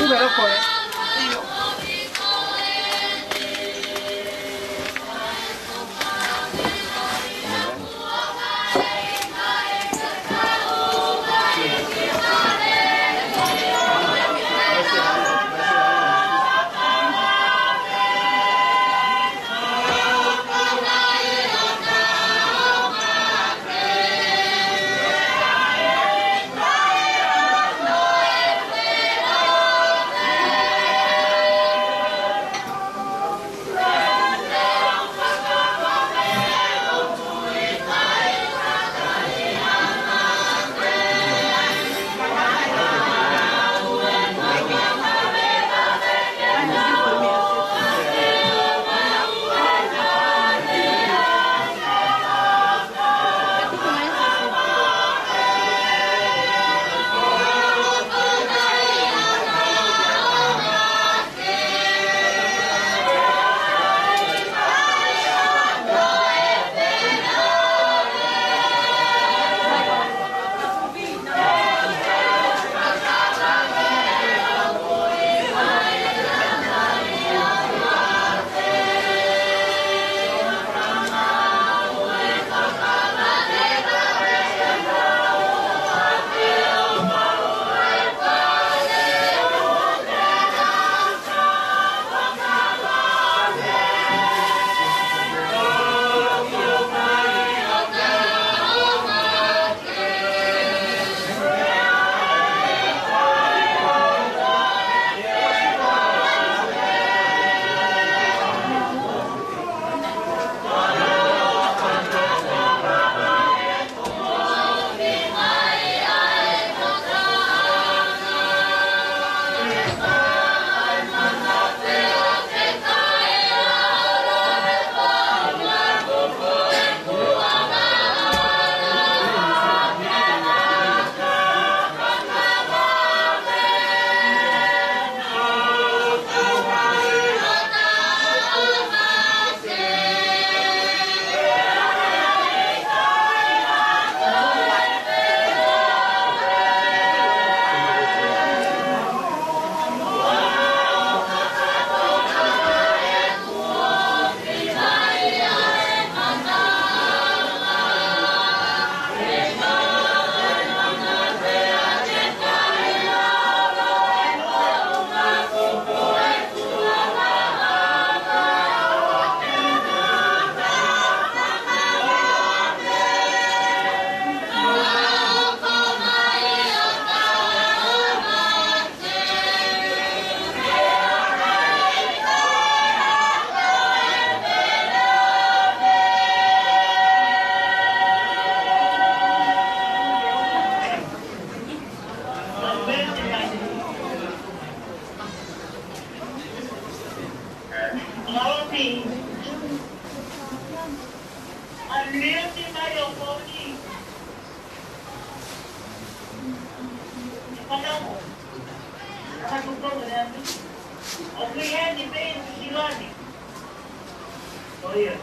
Uga loko e. Fanongo. Ka tukou le ami. ʻOku ʻi heni pē ʻi Nuʻu Sila ni. ʻO ia.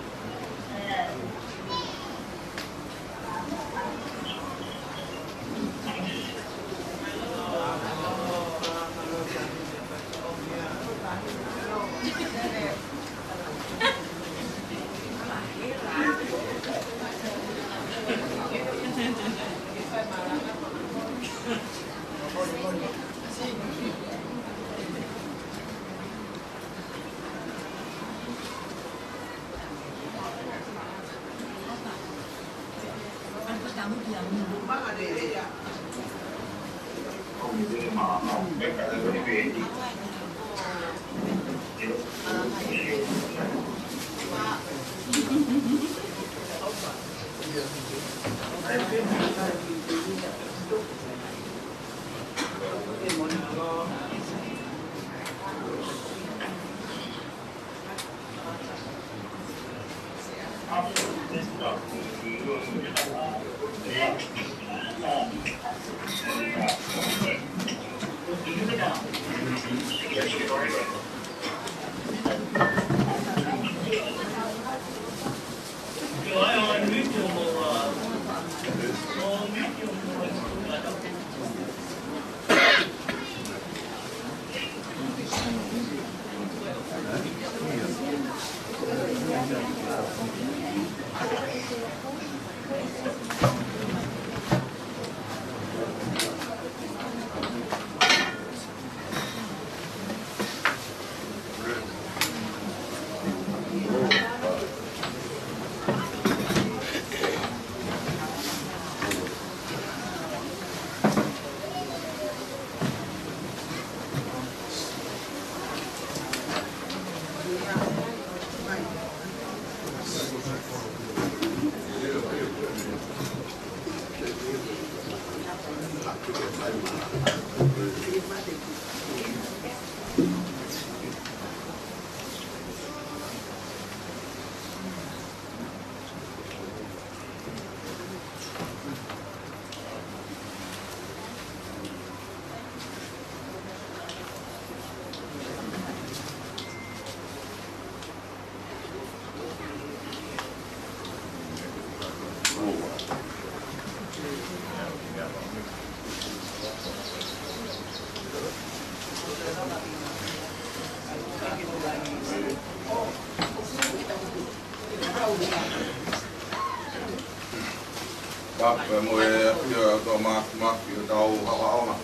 Tapu mo e ʻafio ʻa e ʻOtua Māfimafi ʻi hotau ʻaonga.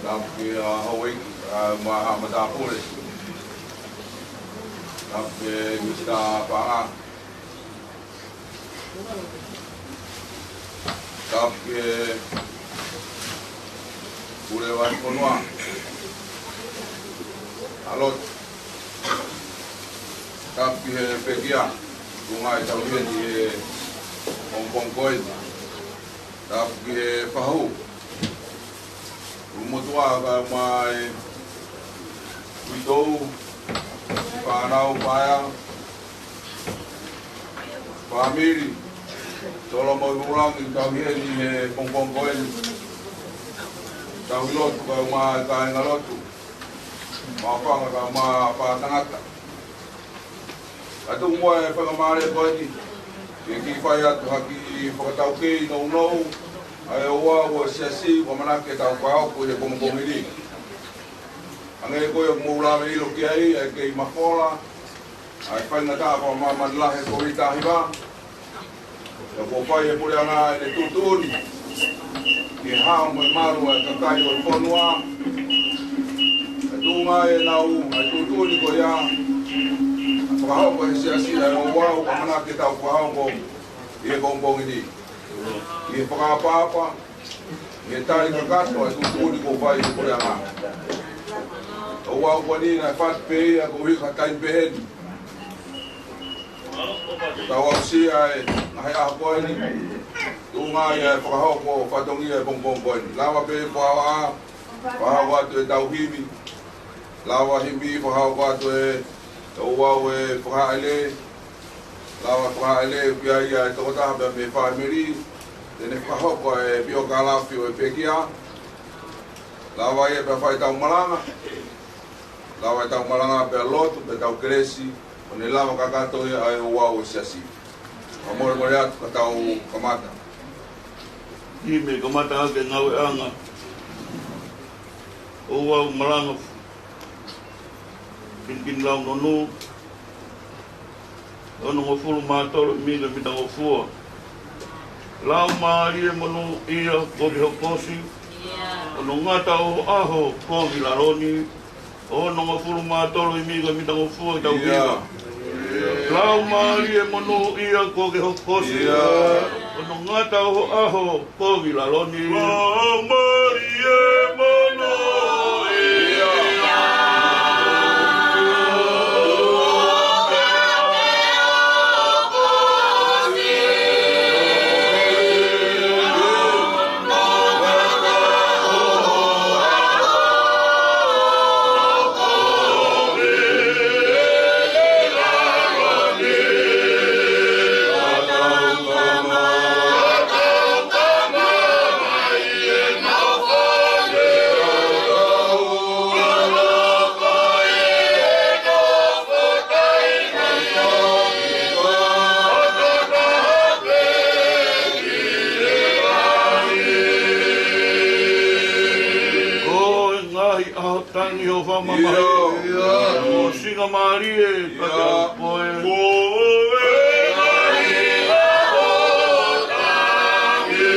Tapu ki he houʻeiki, ʻa e maʻa matāpule. Tapu ki he Minisitā Paʻanga. Tapu ki he Pule Vahefonua ʻa Lotu. Tapu ki he pekia, tuʻunga ʻi he tauhi ʻi he pongipongi ko eni. Tapu ki he fahu, ʻulumotuʻa kae ʻumaʻā e uitou, fānau, paea, fāmili, Solomon Hulangi, tauhi ʻi he pongipongi ko eni. Tauhi lotu kae ʻumaʻā e kāingalotu, maʻu fanga kae ʻumaʻā pā tangata. ʻA e tuku muʻa e faingamālie ko eni ke kiʻi fai atu ha kiʻi fakataukei nounou ʻa e ouau ʻo e Siasi, ʻoku ʻamanaki ke tau fakahoko ʻi he pongipongi ni. Hangē ko ia ʻoku mou lave ʻilo ki ai, ʻa e kei mafola ʻa e faingataʻa fakamāmani lahi ʻo e Kōviti taha hiva. Pea kuo fai ʻe he Puleʻanga ʻene tuʻutuʻuni ke hao mo e malu ʻa e kakai ʻo e fonua. Ka tuʻunga ʻenau, ʻa e tuʻutuʻuni ko ia, ʻa e fakahoko ʻe he Siasi ʻa e ouau ʻoku ʻamanaki ke tau fakahoko ʻi he pongipongi ni. ʻI he fakaʻapaʻapa, ʻi he tali kakato ʻa e tuʻutuʻuni kuo fai ʻe he Puleʻanga. Ouau ko eni naʻe fatu pē ia koeʻuhi ko e taimi pehē ni. Tau aʻusia e ngaahi ʻaho ko eni, tuʻunga ʻi he fakahoko fatongia e pongipongi ko eni. Lava pē fakahoa, fakahoko atu e tauhi himi, lava himi fakahoko atu e, e ouau e fakaʻele, lava fakaʻele pea ʻi ai e tokotaha pea mo e fāmili, Te ne fakahoko e piokalafi ʻo e pekia. Lava ia pea fai ʻetau malanga. Lava ʻetau malanga pea lotu pea tau kelesi. ʻO ne lava kakato ia ʻa e ouau ʻo e siasi. Ka molemole atu ka tau kamata. ʻI he kamata ʻaki e ngāueʻanga ʻo e ouau malanga, Kinikini Lau Nonu, onongofulu mā tolu ʻi he mita ngofua. Laumālie monūʻia kuo ke hokosi. Hono ngata ʻo ho ʻaho kovi lalo ni. Onongofulu mā tolu ʻi he mita ngofua ʻi he tau hiva. Laumālie monūʻia kuo ke hokosi. Hono ngata ʻo ho ʻaho kovi lalo ni. Laumālie monūʻia. Ko e ngaahi ʻaho tangi ʻo e fakamamahi. ʻIo. Ko e singamālie kiate koe. Ko e ngaahi ʻaho tangi.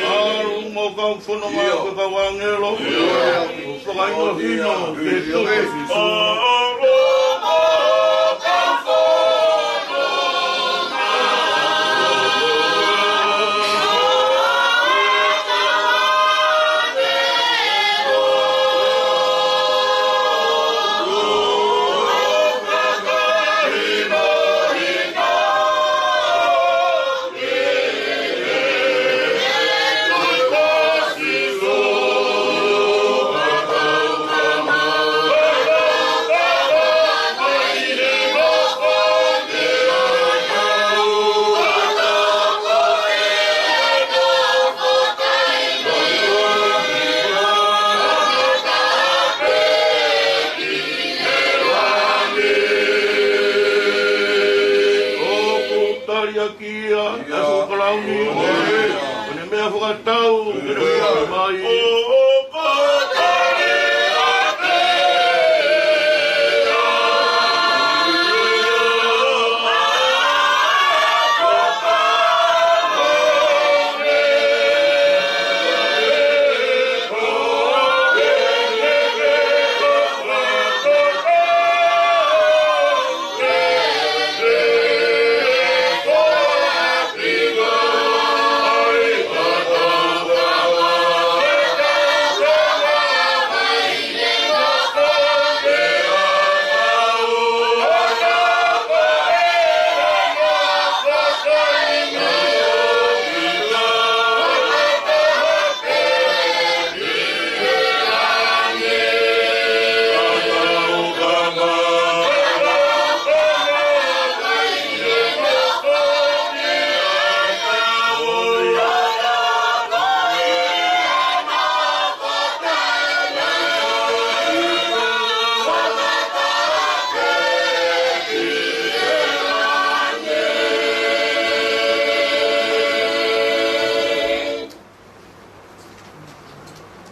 ʻAlu mo kau fononga ko e kau ʻāngelo. Fakahinohino ke tuku Sīsū. ʻOku taliaki ia ʻe he fuʻu kalauni. Ko ʻene meʻa fakatatau ke ne hū mai.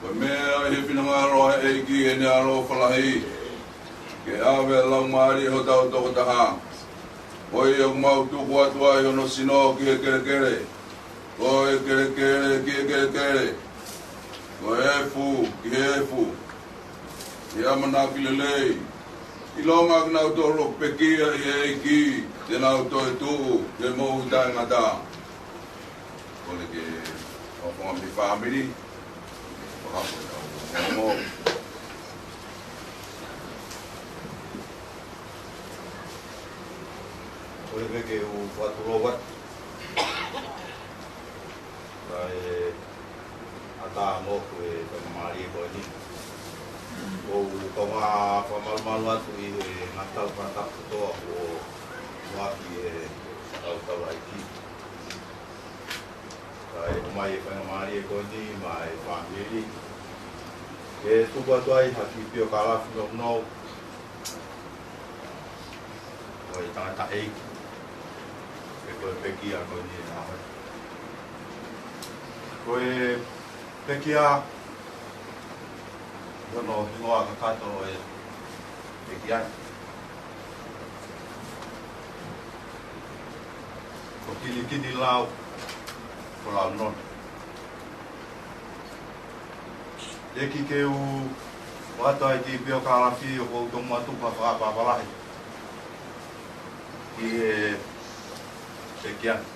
Ko e meʻa ʻi he finangalo ʻa e ʻEiki ʻene ʻaloʻofa lahi, ke ʻave ʻa e laumālie ʻo hotau tokotaha. Ko ia ʻoku mau tuku atu ai hono sino ki he kelekele. Ko e kelekele ki he kelekele. Mo e efu ki he efu, ʻi he ʻamanaki lelei, ʻilonga ʻoku nau tolo pekia ʻi he ʻEiki, te nau toetuʻu ki he moʻui taʻengata. Kole ke ʻofonga mei he fāmili. Fakafo tau mo. Kole pē ke u fakatulou atu. Kae ʻatā moʻoku e faingamālie ko eni. ʻOku ou kau fakamalumalu atu ʻi he ngaahi tala fakatapu kotoa kuo muʻaki ʻe he kau taulaʻeiki. Kae ʻomai e faingamālie ko eni maʻa e fāmili ke tuku atu ai ha kiʻi piokalafi nounou ʻo e tangataʻeiki, pe ko e pekia ko eni ʻa e ʻaho ni. Ko e pekia, ko hono hingoa kakato ʻo e pekia ni ko Kinikinilau Folaunonu. ʻEiki, ke u ʻoatu ai e kiʻi piokalafi, ʻoku ou tomuʻa tuku ha fakaʻapaʻapa lahi ki he pekia ni.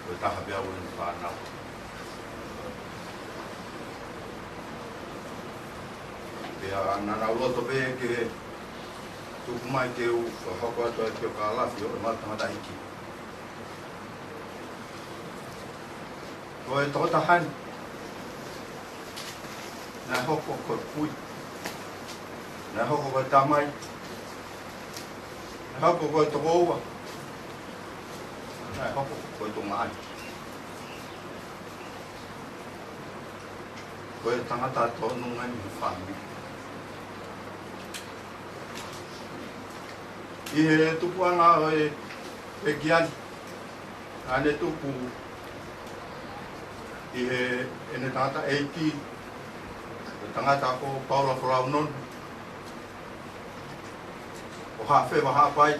Ko e taha pē au ʻene fānau. Pea naʻa nau loto pē ke tuku mai ke u fakahoko atu ai e piokalafi ʻo ʻemau tangataʻeiki. Ko e tokotaha ni naʻe hoko ko e kui, naʻe hoko ko e tamai, naʻe hoko ko e tokoua, naʻe hoko ko e tuongaʻane. Ko e tangata tōnunga ʻi he fāmili. ʻI he tupuʻanga ʻo e pekia ni, naʻa ne tupu ʻi heʻene tangataʻeiki, ko e tangata ko Paula Folaunonu, ʻo Haʻafeva, Haʻapai,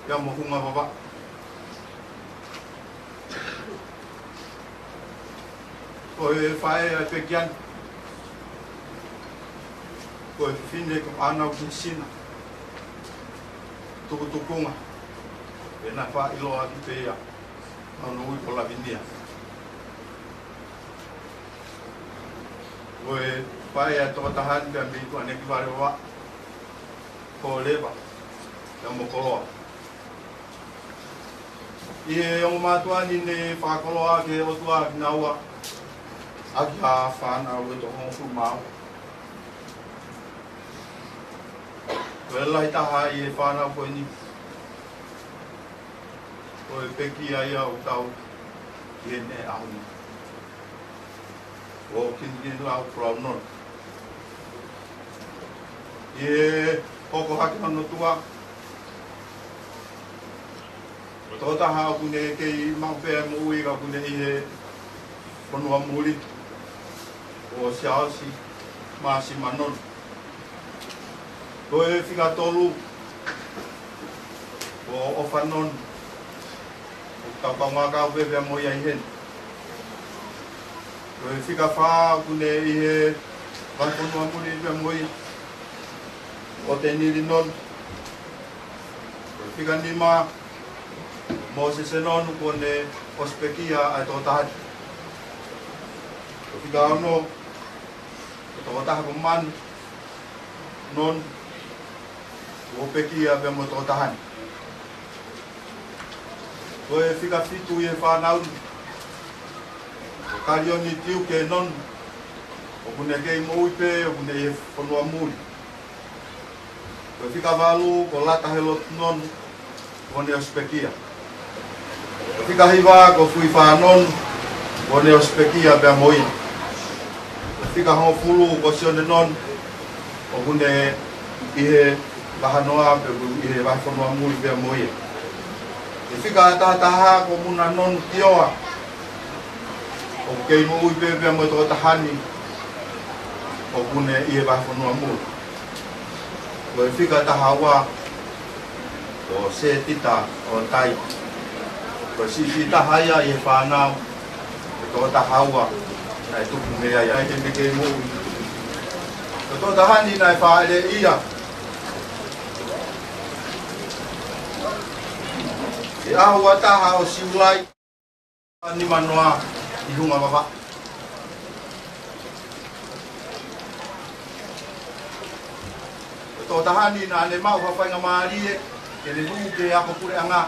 pea mo Hungavavaʻu. Ko e faʻē ʻa e pekia ni, ko e fefine ko ʻAnau Kisina Tukutukunga, ʻe naʻe faʻa ʻiloa ʻaki pē ia ʻa hono ui ko Lavinia. Ko e faʻē ʻa e tokotaha ni pea mei tuʻanekivale Vavaʻu, ko Leva pea mo Koloa. ʻI he ongo mātuʻa ni ne fakakoloa ʻaki ʻe he ʻOtua kinaua ʻaki ha fānau ʻe toko hongofulu mā ua. Ko e lahi taha ʻi he fānau ko eni, ko e pekia ia ʻoku tau ʻi heni he ʻaho ni, ko Kinikinilau Folaunonu. ʻI he hoko hake hono tuʻa, ko e tokotaha ʻoku ne kei maʻu pē ʻa e moʻui ka ʻoku ne ʻi he fonua muli, ko Siaosi Māsima Nonu. Ko e fika tolu, ko ʻOfa Nonu, ʻoku tau kaungā kau pē pea mo ia ʻi heni. Ko e fika fā, ʻoku ne ʻi he vahefonua muli pea mo ia, ko Tenili Nonu. Ko e fika nima, Mōsese Nonu, kuo ne ʻosi pekia ʻa e tokotaha ni. Ko e fika ono, ko e tokotaha ko Manu Nonu, kuo pekia pea mo e tokotaha ni. Ko e fika fitu ʻi he fānau ni, ko Kalioni Tiuke Nonu, ʻoku ne kei moʻui pē, ʻoku ne ʻi he fonua muli. Ko e fika valu, ko Lata Helotu Nonu, kuo ne ʻosi pekia. Ko e fika hiva, ko Fuifā Nonu, kuo ne ʻosi pekia pea mo ia. Ko e fika hongofulu, ko Sione Nonu, ʻoku ne ʻi he vahanoa pe ʻi he vahefonua muli pea mo ia. Ko e fika tahataha, ko Muna Nonu Tioa, ʻoku kei moʻui pē pea mo e tokotaha ni, ʻoku ne ʻi he vahefonua muli. Ko e fika taha ua, ko Setita ʻOtai. Ko e siʻisiʻi taha ia ʻi he fānau, Ko e tokotaha ua naʻe tupu mei ai ʻa e kemekemu. Ko e tokotaha ni naʻe fāʻeleʻia ʻi he ʻaho ua taha ʻo Siulai, nimanoa ʻi Hunga Vavaʻu. Ko e tokotaha ni naʻa ne maʻu ha faingamālie ke ne hū ki he ako puleʻanga,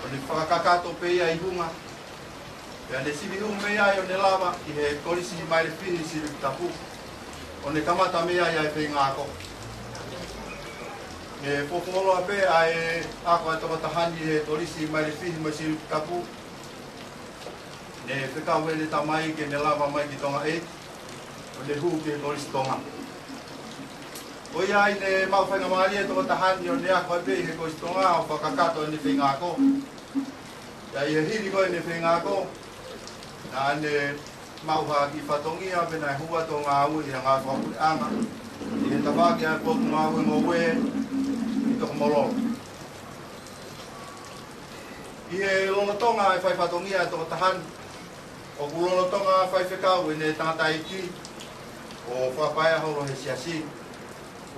ʻo ne fakakakato pē ia ʻi Hunga. Pea ne sivi hū mei ai ʻo ne lava ʻi he Kolisi Mailefihi Silikitapu, ʻo ne kamata mei ai ʻa e feinga ako. Ne fuoloa pē ʻa e ako ʻa e tokotaha ni he Kolisi Mailefihi mo Silikitapu, ne fekau ʻene tamai ke ne lava mai ki Tonga ʻEiki ʻo ne hū ki he Kolisi Tonga. Ko ia ai ne maʻu faingamālie e tokotaha ni ʻo ne ako ai pē ʻi he Kolisi Tonga ʻo fakakakato ʻene feinga ako. Pea ʻi he hili ko ē ʻene feinga ako, naʻa ne maʻu ha kiʻi fatongia pea naʻe hū atu ʻo ngāue ʻi he ngāue fakapuleʻanga ʻi he tafaʻaki ʻa e Potungāue Ngoue ʻi Tokomololo. ʻI he lolotonga e fai fatongia ʻa e tokotaha ni, ʻoku lolotonga faifekau ʻene tangataʻeiki ʻo fakapaea holo he siasi,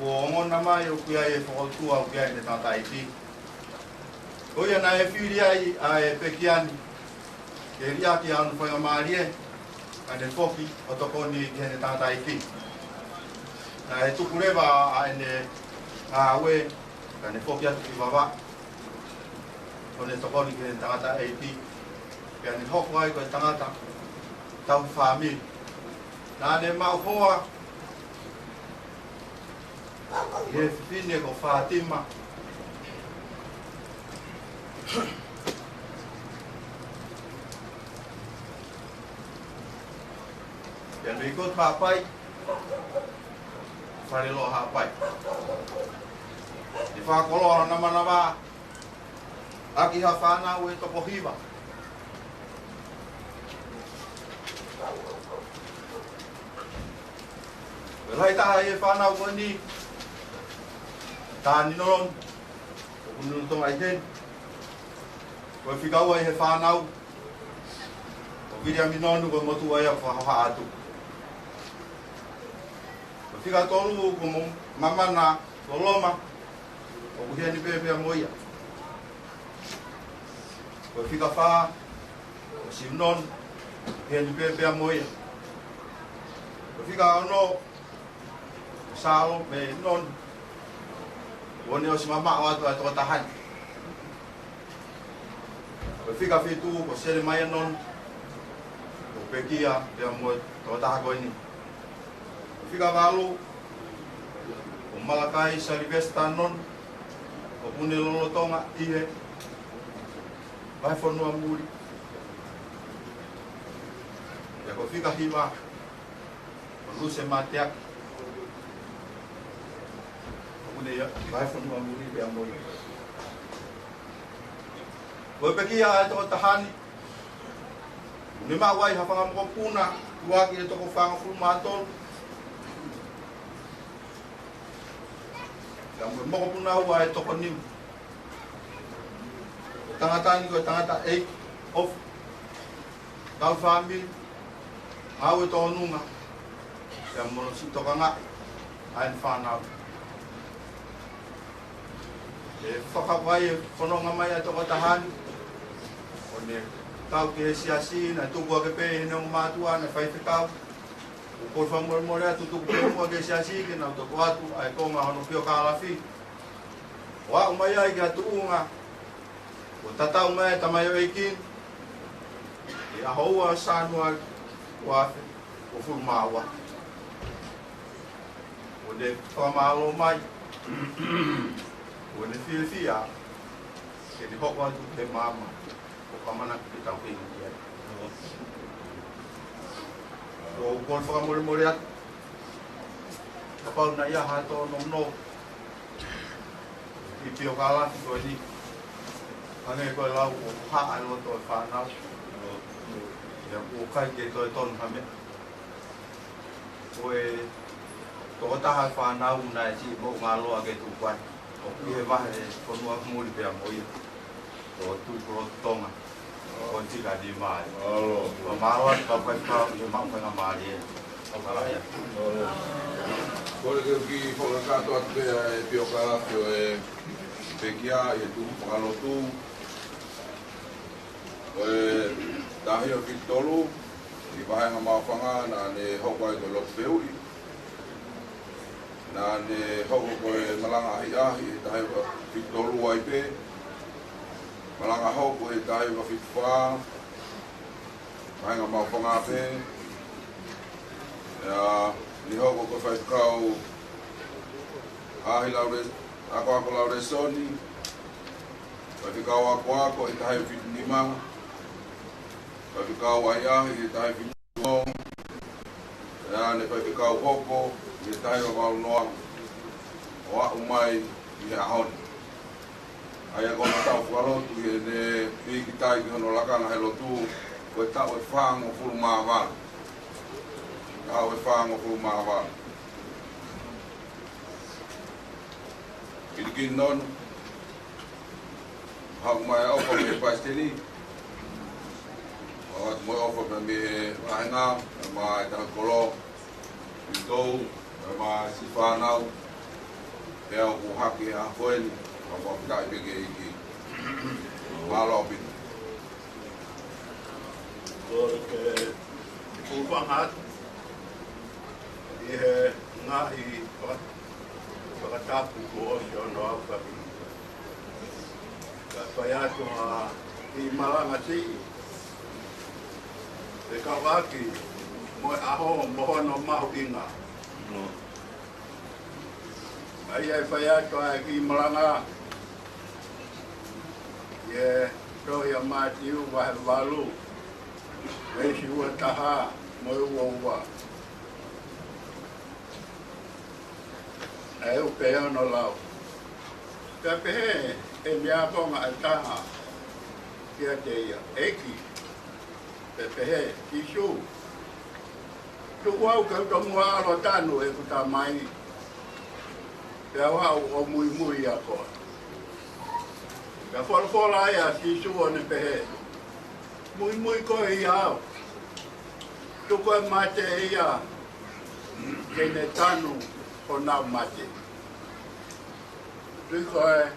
ʻo ongona mai ʻoku ʻi ai e fokoutua ʻoku ʻi ai ʻene tangataʻeiki. Ko ia naʻe fili ai ʻa e pekia ni ke liʻaki ʻa hono faingamālie, ka ne foki ʻo tokoni ki heʻene tangataʻeiki. Naʻe tuku leva ʻa ʻene ngāue, ka ne foki atu ki Vavaʻu ʻo ne tokoni ki heʻene tangataʻeiki, pea ne hoko ai ko e tangata tauhi fāmili. Naʻa ne maʻu hoa ʻi he fefine ko Fātima. Pea ne ʻi Kotu Haʻapai, Faleloa Haʻapai. Ne fakakoloa hono navanava ʻaki ha fānau ʻe toko hiva. Ko e lahi taha ʻi he fānau ko eni, Tani Nonu, ʻoku ne lolotonga ʻi heni. Ko e fika ua ʻi he fānau, ko Viliami Nonu, ko e motuʻa ia ʻoku fakahohaʻa atu. Ko e fika tolu ko Mo-, Mamana Loloma, ʻoku ʻi heni pē pea mo ia. Ko e fika fā ko Siu Nonu, ʻi heni pē pea mo ia. Ko e fika ono ko Salo me Nonu, ʻoku ne ʻosi mamaʻo atu ʻa e tokotaha ni. Ko e fika fitu ko Selemaia Nonu, ʻoku pekia pea mo e tokotaha ko eni. Ko e fika valu ko Malakai Salivesita Nonu, ʻoku ne lolotonga ʻi he Vahefonua Muli. Pea ko e fika hiva ko Luse Mateaki, ʻoku ne ʻi Vahefonua Muli pea mo ia. Ko e pekia ʻa e tokotaha ni, ʻoku ne maʻu ai ha fanga mokopuna ʻuluaki ʻe toko fāngofulu mā tolu, pea mo e mokopuna ua ʻe toko nima. Ko e tangata ni ko e tangataʻeiki ʻofa, tauhi fāmili, ngāue tōnunga, pea mo hono siʻi tokangaʻi ʻa ʻene fānau. ʻE fakavaʻe fononga mai ʻa e tokotaha ni ʻo ne tau ki he siasi, naʻe tuku ake pē ʻe heʻene ongo mātuʻa naʻe faifekau. ʻOku ou kole fakamolemole atu, tuku pē muʻa ki he siasi ke nau toʻo atu ʻa e konga hono piokālafi. ʻO aʻu mai ai ki ha tuʻunga kuo tatau mai e tamaioʻeiki ni, ʻi he ʻaho ua Sānuali ua afe uofulu mā ua. ʻO ne fakamālō mai, ʻo ne fiefia ke ne hoko atu ki he maama ʻoku ʻamanaki ke tau kei ki ai. ʻOku ou kole fakamolemole atu, kapau naʻe ʻi ai ha tōnounou ʻi he piokālafi ko eni, hangē ko e lau ʻoku haʻa e loto e fānau, ʻoku ʻikai ke toe tonu ha meʻa. Ko e tokotaha e fānau naʻe siʻi moʻungāloa ke tuku ai, ʻoku ʻi he Vahefonua Muli pea mo ia, ko Tuʻipulotu Tonga. Ko e tika ni mai. Mālō. Mālō atu kau faifekau ʻi he maʻu faingamālie. Mālō ia. Mālō. Kole ke u kiʻi fakakakato atu pē ʻa e piokalafi ʻo e pekia ʻi he tuʻu fakalotu. Ko e taha hiva fitu tolu, ʻi Vahenga Maʻufanga, naʻa ne hoko ai ko e lotu fehuʻi. Naʻa ne hoko ko e malanga ʻahiʻahi ʻi he taha hiva fitu tolu ai pē. Malanga hoko ʻi he taha hiva fitu fā. Vahenga Maʻufanga pē. Naʻa ne hoko ko e faifekau ʻaʻahi laule-, akoako laulesoni. Faifekau akoako ʻi he taha hiva fitu nima. Faifekau ʻahiʻahi ʻi he taha hiva fitu ono. Naʻa ne faifekau hoko ʻi he taha hiva valu noa ʻo aʻu mai ʻi he ʻaho ni. ʻA ia ko hono taʻu fakalotu ʻi heʻene pīkitai ki hono lakanga he lotu, ko e taʻu ʻe fāngofulu mā valu. Taʻu ʻe fāngofulu mā valu. Kilikili nonu. Haʻu mai ʻa e ʻofa mei he palesiteni. Haʻu atu mo e ʻofa mei he vāhenga, mo e taha kolo. ʻIo, mo e siʻi fānau. Pea ʻoku hake ʻa ko eni, ʻoku mau pita i peke iki. Mālō ʻaupito. Ko e ke kuo fanga atu ʻi he ngaahi faka-, fakatapu kuo ʻosi hono aofaki. Ka fai atu ʻa e kiʻi malanga siʻi, fekauʻaki mo e ʻaho mo hono mahuʻinga. ʻA ia ʻe fai atu ʻa e kiʻi malanga ʻi he tohi ʻa Mātiu vahe valu, veesi ua taha mo e ua ua. ʻA e ʻū pē ʻo hono lau. Pea pehē ʻe he ākonga ʻe taha kiate ia, ʻEiki, pea pehē, Sīsū, tuku au ke u tomuʻa ʻalu ʻo tanu ʻeku tamai, pea u haʻu ʻo muimui ʻia koe. Pea folofola ai ʻa Sīsū ʻo ne pehē, Muimui koe ʻia au. Tuku e mate ia ke ne tanu honau mate. Tui ko e,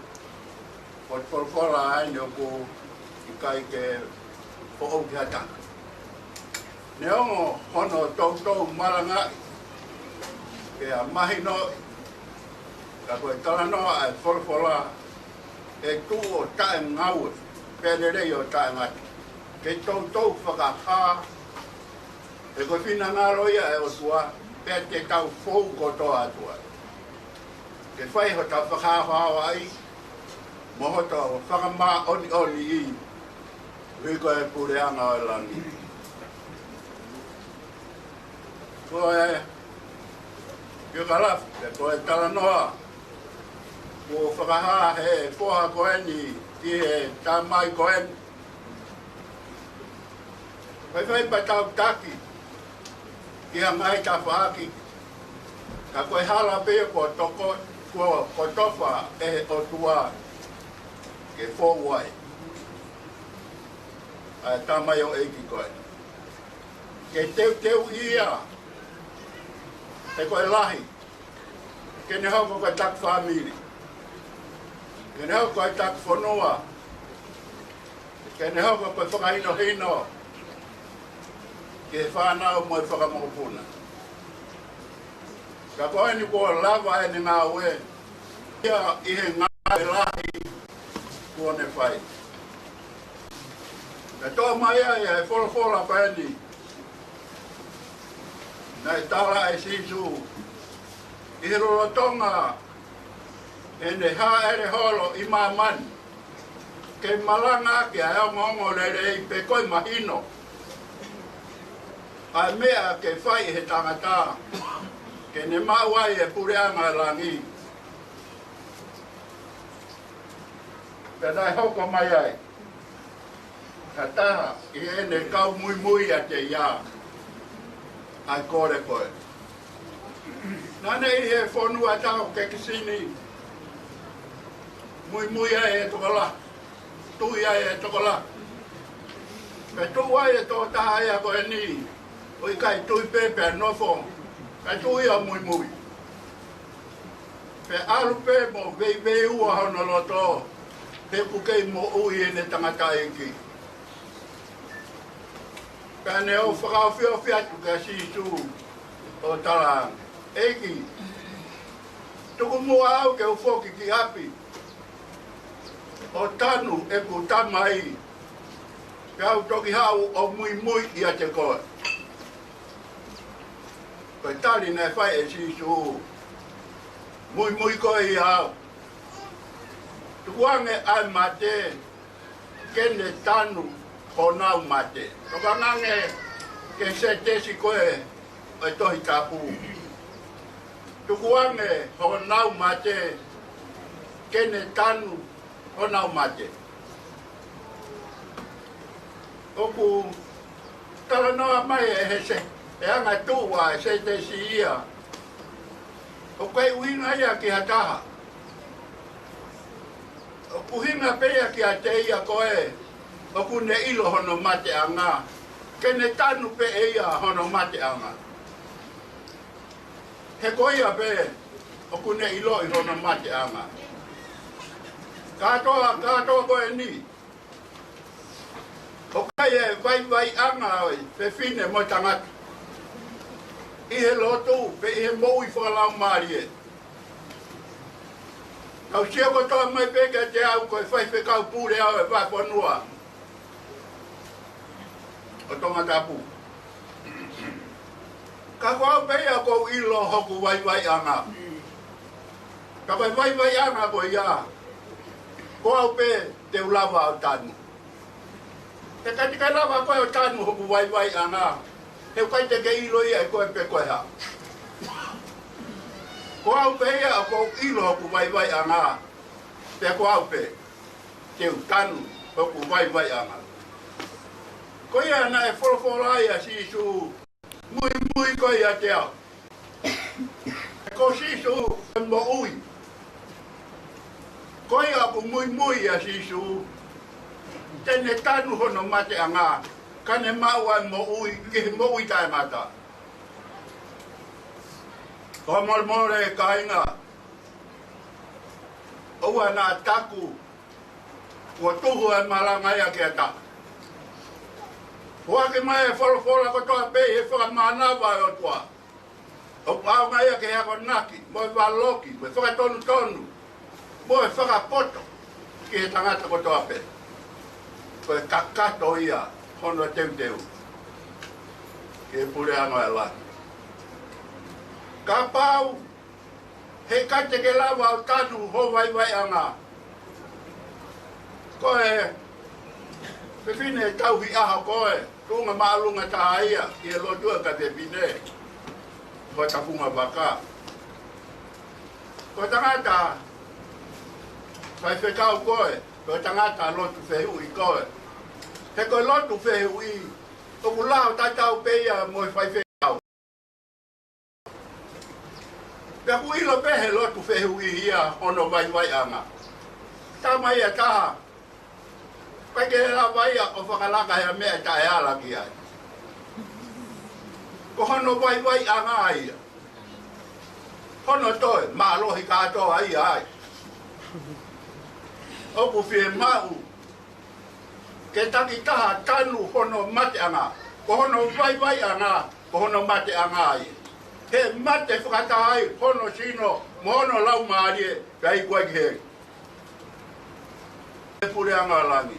ko e folofola ʻeni ʻoku ʻikai ke foʻou ki ha taha. Neongo hono toutou malangaʻi pea mahinoʻi, ka ko e talanoa ʻa e folofola ʻe tuʻu ʻo taʻengaue, pea lelei ʻo taʻengata. Ke toutou fakahā, he ko e finangalo ia ʻo e ʻOtua, pea te tau fou kotoa atu ai. Ke fai hota fakahaohaoaʻi, mo hota fakamāʻoniʻoniʻi, ʻi he ko e puleʻanga ʻo e langi. Ko e, ʻio ka lafi, ko e talanoa kuo fakahā ʻe he foha ko eni ki he tamai ko eni. Faifai pea tau taki ki ha ngaahi tafaʻaki, ka ko e hala pē kuo toko, kuo, kuo tofa ʻe he ʻOtua ke fou ai ʻa e tamaioʻeiki ko ē. Ke teuteuʻi ia, he ko e lahi, ke ne hoko ko e taki fāmili, ke ne hoko ko e taki fonua, ke ne hoko ko e fakahinohino ki he fānau mo e fakamokopuna. Ka ko eni kuo lava ʻene ngāue ia ʻi he ngāue lahi kuo ne fai. Ka toʻo mai ai ʻa e folofola ko eni naʻe tala ʻe Sīsū ʻi he lolotonga ʻene hāʻele holo ʻi māmani, ke malangaʻaki ʻa e ongoongolelei pe ko e mahino, ʻa e meʻa ke fai ʻe he tangata ke ne maʻu ai e puleʻanga ʻo e langi. Pea naʻe hoko mai ai ha taha ʻi heʻene kau muimui ʻiate ia ʻa e kole ko ē. Naʻa ne ʻi he fonua ʻa e tau kekisini, muimui ai e tokolahi, tui ai e tokolahi. Pea tuʻu ai e tokotaha ia ko eni, ʻo ʻikai tui pē pea nofo, pea tuʻu ia ʻo muimui. Pea ʻalu pē mo veiveiua hono loto, he ʻoku kei moʻui ʻene tangataʻeiki. Pea ne ō fakaofiofi atu kia Sīsū ʻo tala ange, ʻEiki, tuku muʻa au ke u foki ki ʻapi ʻo tanu ʻeku tamai, pea u toki haʻu ʻo muimui ʻiate koe. Ko e tali naʻe fai ʻe Sīsū, Muimui koe ʻiate au. Tukuange ʻa e mate ke ne tanu honau mate. Tokanga ange ki he sētesi ko ē ʻo e Tohi Tapu. Tukuange honau mate ke ne tanu honau mate. ʻOku talanoa mai ʻe he sē-, ʻe he angatuʻu ʻa e sētesi ia, ʻoku ʻikai ʻuhinga ia ki ha taha. ʻOku ʻuhinga pē ia kiate ia ko ē ʻoku ne ʻilo hono mateʻanga, ke ne tanu pē ʻe ia hono mateʻanga. He ko ia pē ʻoku ne ʻiloʻi hono mateʻanga. Kātoa, kātoa ko eni, ʻoku ʻi ai e vaivaiʻanga ʻo e fefine mo e tangata ʻi he lotu pe ʻi he moʻui fakalaumālie. Tau sio kotoa mai pē kiate au, ko e faifekau pule au ʻo e vahefonua ʻo Tongatapu. Ka ko au pē ia ʻoku ou ʻilo hoku vaivaiʻanga. Ka ko e vaivaiʻanga ko ia, ko au pē te u lava ʻo tanu. He ka te ke lava koe ʻo tanu hoku vaivaiʻanga, he ʻoku ʻikai te ke ʻilo ia ʻe koe pe ko e hā. Ko au pē ia ʻoku ou ʻilo hoku vaivaiʻanga, pea ko au pē te u tanu hoku vaivaiʻanga. Ko ia naʻe folofola ai ʻa Sīsū, Muimui koe ʻiate au. He ko Sīsū e moʻui. Ko ia ʻoku muimui ʻia Sīsū, te ne tanu hono mateʻanga, ka ne maʻu ʻa e moʻui ki he moʻui taʻengata. Fakamolemole kāinga, ʻoua naʻa taku kuo tuhu e malanga ia ki ha taha. Foaki mai e folofola kotoa pē ʻi he fakamānava ʻo e ʻOtua. ʻOku ʻaonga ia ke akonaki, mo e valoki, mo e fakatonutonu, mo e fakapoto ki he tangata kotoa pē. Ko e kakato ia hono teuteu ki he puleʻanga ʻo e langi. Kapau he ʻikai te ke lava ʻo tanu ho vaivaiʻanga, ko e fefine tauhi ʻaho koe, tuʻunga māʻolunga taha ia ʻi he lotu ʻa e kau fefine ʻo e Tafunga Vaka. Ko e tangata faifekau koe, ko e tangata lotu fehuʻi koe. He ko e lotu fehuʻi, ʻoku lao tatau pē ia mo e faifekau. Pea ʻoku ʻilo pē he lotu fehuʻi ia hono vaivaiʻanga. Tama ia ʻe taha, ʻikai ke lava ia ʻo fakalaka he meʻa ʻe taʻeala ki ai. Ko hono vaivaiʻanga ia. Hono toe mālohi kātoa ia ai. ʻOku fiemaʻu ke takitaha tanu hono mateʻanga. Ko hono vaivaiʻanga, ko hono mateʻanga ia. He mate fakataha ai hono sino mo hono laumālie, pea iku ai ki he, he puleʻanga ʻo e langi.